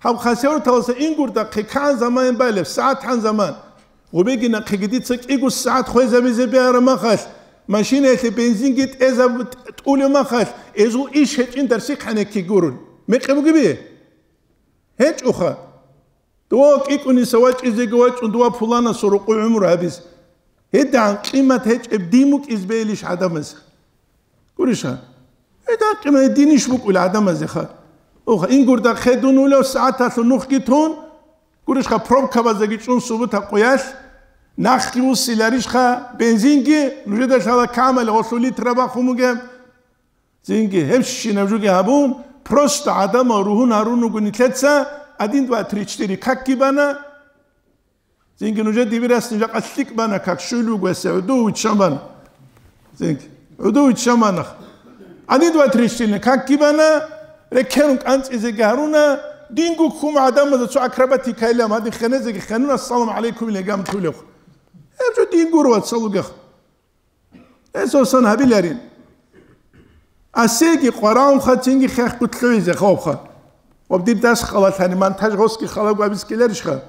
Гьаб хасавюрталаса ингурдахъе кагӀан заман балеб, сагӀат гьан заман. Гъубеги нахъеги дица кӀиго сагӀат хвезабизе бегьараб махалъ, машинаялъе бензинги тӀезаб-, тӀулеб махалъ, эзул иш гьечӀин дарсихъан гьекки гурун. Мекъи бугеби? ГьечӀоха. Дова кӀикӀуниса вачӀизеги вачӀун, дова пуланасул рукъу гӀумру гьабиз. ГьедигӀан къимат гьечӀеб дин букӀиз бейилищ гӀадамаз? Гурищха? ГьедигӀан къимат динищ букӀула гӀадамазеха? Оха, ингурда хедун улев сагӀаталъун нухги тун, гурищха, пробкабазеги чӀун субута къуялъ, нахги вуссиларищха, бензинги нужеда лъала камали гъолъул литра бахун бугеб. Цинги гьебщинаб жоги гьабун, просто гӀадамал ругьун гьарун руго нилъеца, один, два, три, четыре, какги бана. Цинги нужер дибирас нижа къалъикъ бана, как щуйл буго гьессе, гӀуду виччан бана. Цинги гӀуду виччан бана. Один, два, три, четыре, какги бана, рекерун кӀанцӀизеги гьаруна, динго ккун гӀадамазда цо акробатика илан, гьадин хенезеги хенун, ассаламу гӀалайкум илан гамтулев. Гьеб жо дин гуро, вацал, угех. Гьесасан гьабиларин. Асеги къвараунха, цинги хехго лъугӀизе хавха. Ва дир дас халалъани монтаж гъосги халаго абискиларищха?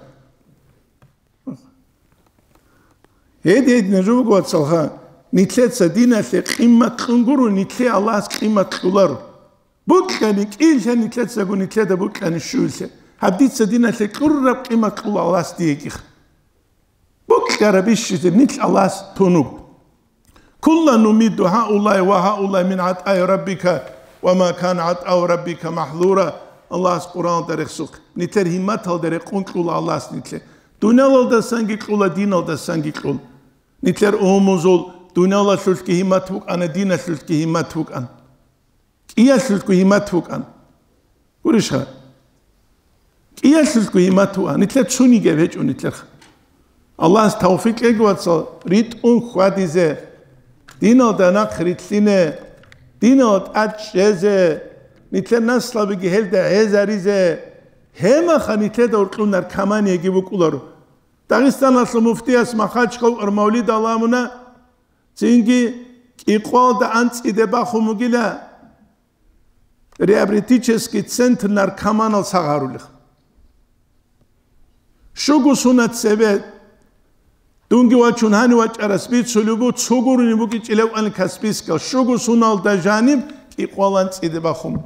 Гьед-гьедина жо буго, вацалха, нилъеца диналъе къимат кьун гуро, нилъе Аллагьас къимат кьоларо. Букьани кӀийлъа нилъецаго, нилъеда букьани щуйлъа. Гьаб дица диналъе кьураб къимат кьула Аллагьас диеги. Букьарабищизе нилъ Аллагьас тунуг. Кулла нумидду гьаулай ва гьаулай мин гӀатӀаи раббика, ва ма кана гӀатӀау раббика махӀлура. Аллагьас Къуръаналда рехсухъ, нилъер гьимматалда рекъон кьула Аллагьас нилъе. Дуниялалдасанги кьула, диналдасанги кьула. Нилъер умумузул дуниялалъулъги гьиммат букӀана, диналъулъги гьиммат букӀана. КӀиялъулъго гьиммат букӀан. Гурищха? КӀиялъулъго гьиммат букӀан. Нилъер цунигеб гьечӀо нилъерха. Аллагьас тавфикъ кьеги, вацал, ритӀун хьвадизе, диналда нахъ рилълъине, динал тӀад чӀезе, нилъер наслабиги гьелда гӀезаризе, гьемаха нилъеда уркьун наркоманиеги букӀуларо. Дагъистаналъул муфтияс Махачкъал мавлид гьаламуна, цинги Икъвалда анцӀиде бахун бугила реабилитический центр наркоманал сагъарулех. Щуго суна цебе, дунги вачун гьанив вачӀарас бицулеб буго, цо гурони букӀичӀилев ан Каспийскал, щуго суналда жаниб Икъвал анцӀиде бахун.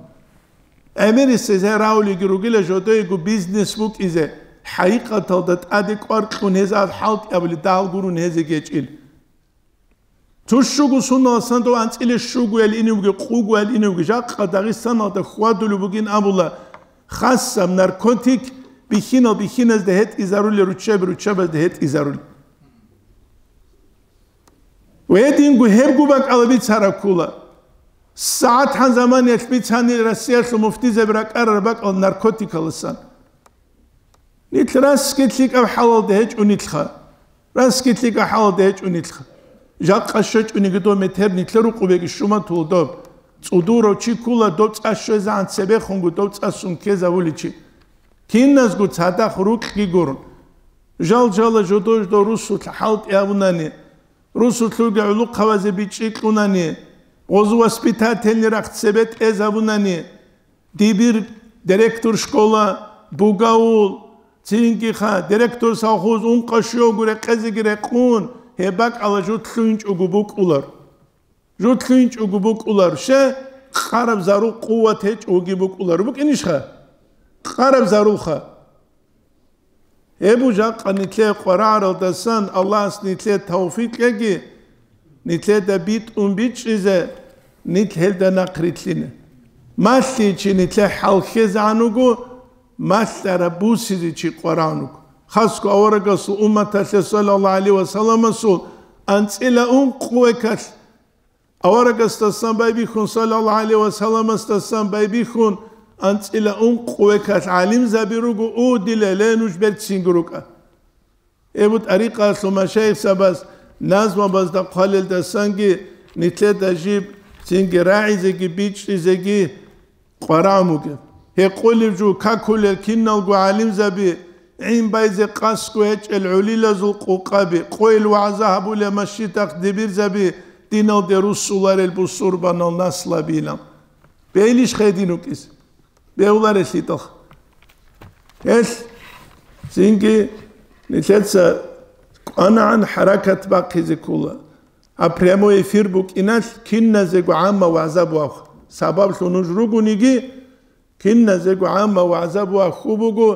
ГӀемерисез гьеравулеги ругила жодойго бизнес букӀизе, хӀакъикъаталда тӀаде кӀвар кьун гьез ад хӀалтӀи абули дагьал гурун гьезеги гьечӀил. Цо щуго суналасан дов анцӀила щугоял иневги, къугоял иневги, жакъа Дагъистаналда хьвадулеб бугин абула, хасаб наркотик бихьинал бихьиназда гьетӀизарулел, руччаби руччабазда гьетӀизарулел. Гьединго гьебго бакӀала бицараб ккола. СагӀатгӀан заманиялъ бицани Россиялъул муфтизаби ракӀарараб бакӀала наркотикаласан. Нилъ расги лъикӀаб хӀалалда гьечӀунилха. Расги лъикӀаб хӀалалда гьечӀунилха. Жакъа щвечӀониги дов метер нилъер рукъубеги щуматула доб. ЦӀудурав чи ккула доб цӀа щвезегӀан цебехунго доб цӀа сун ккезавуличи. Киназго цадахъ рукьги гурун. Жал-жала жодо-жодо русулъ хӀалтӀи абунани, русулъулги гӀулухъабазе бичӀчӀи кьунани, гъозу воспитательный рахъ цебе тӀезабунани, дибир директор школа, бугавул, цинги-ха, директор совхоз ункъо-щуго рекъезеги рекъун, гьеб бакӀала жутлъугьинчӀого букӀулар. ЖутлъугьинчӀого букӀулар, ще, къараб зарул къуват гьечӀоги букӀулар. БукӀинищха? Къараб зарулха. Гьеб жакъа нилъее къварагӀаралдасан Аллагьас нилъее тавфикъ кьеги, нилъеда битӀун бичӀчӀизе, нилъ гьелда нахърилълъине. Малъичи нилъее хӀалхьезегӀан вуго, малъараб бусизе чи къварагӀун вуго. Хасго аварагасул умматалъе саллаллагьу гӀалайгьи ва салламасул анцӀила ункъ векалъ Аварагасдасан байбихьун, саллаллагьу гӀалайгьи ва салламасдасан байбихьун, анцӀила ункъ векалъ гӀалимзаби руго, у, дила, ле, нуж берцинго рукӀа. Эбу тӀарикъалъул машайихзабаз назмабазда хъвалелдасанги, нилъеда жиб цинги рагӀизеги бичӀчӀизеги къварагӀун бугеб. Гьекъолеб жо какулел киналго гӀалимзаби, гӀин байзе къасго гьечӀел гӀолилазул къукъаби, къойил вагӀза гьабулел машгьидахъ дибирзаби диналде руссуларел бусурбанал наслабилан. Бегьилищ гьедин рукӀизе? Бегьуларелъидал. Гьелъ цинги нилъеца кӀванагӀан хӀаракат бахъизе ккола. А прямой эфир букӀиналъ киназего гӀамма вагӀза бугьахъ. Сабаблъун нуж ругониги, киназего гӀамма вагӀза бугьахъ буго,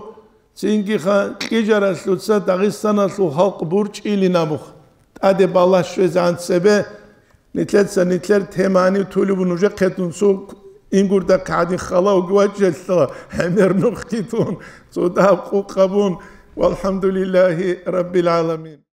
цинги ха-, кьижаралъуца Дагъистаналъул халкъ бурчӀилин абухъ. ТӀаде балагь щвезегӀан цебе, нилъеца нилъер тема гьанив тулеб нужехъе тун цо ингурдахъе гӀадин халавги вачӀелъала, гӀемер нухги тун, цо дагьаб къукъабун, валхӀамдулиллагьи раббил гӀаламин.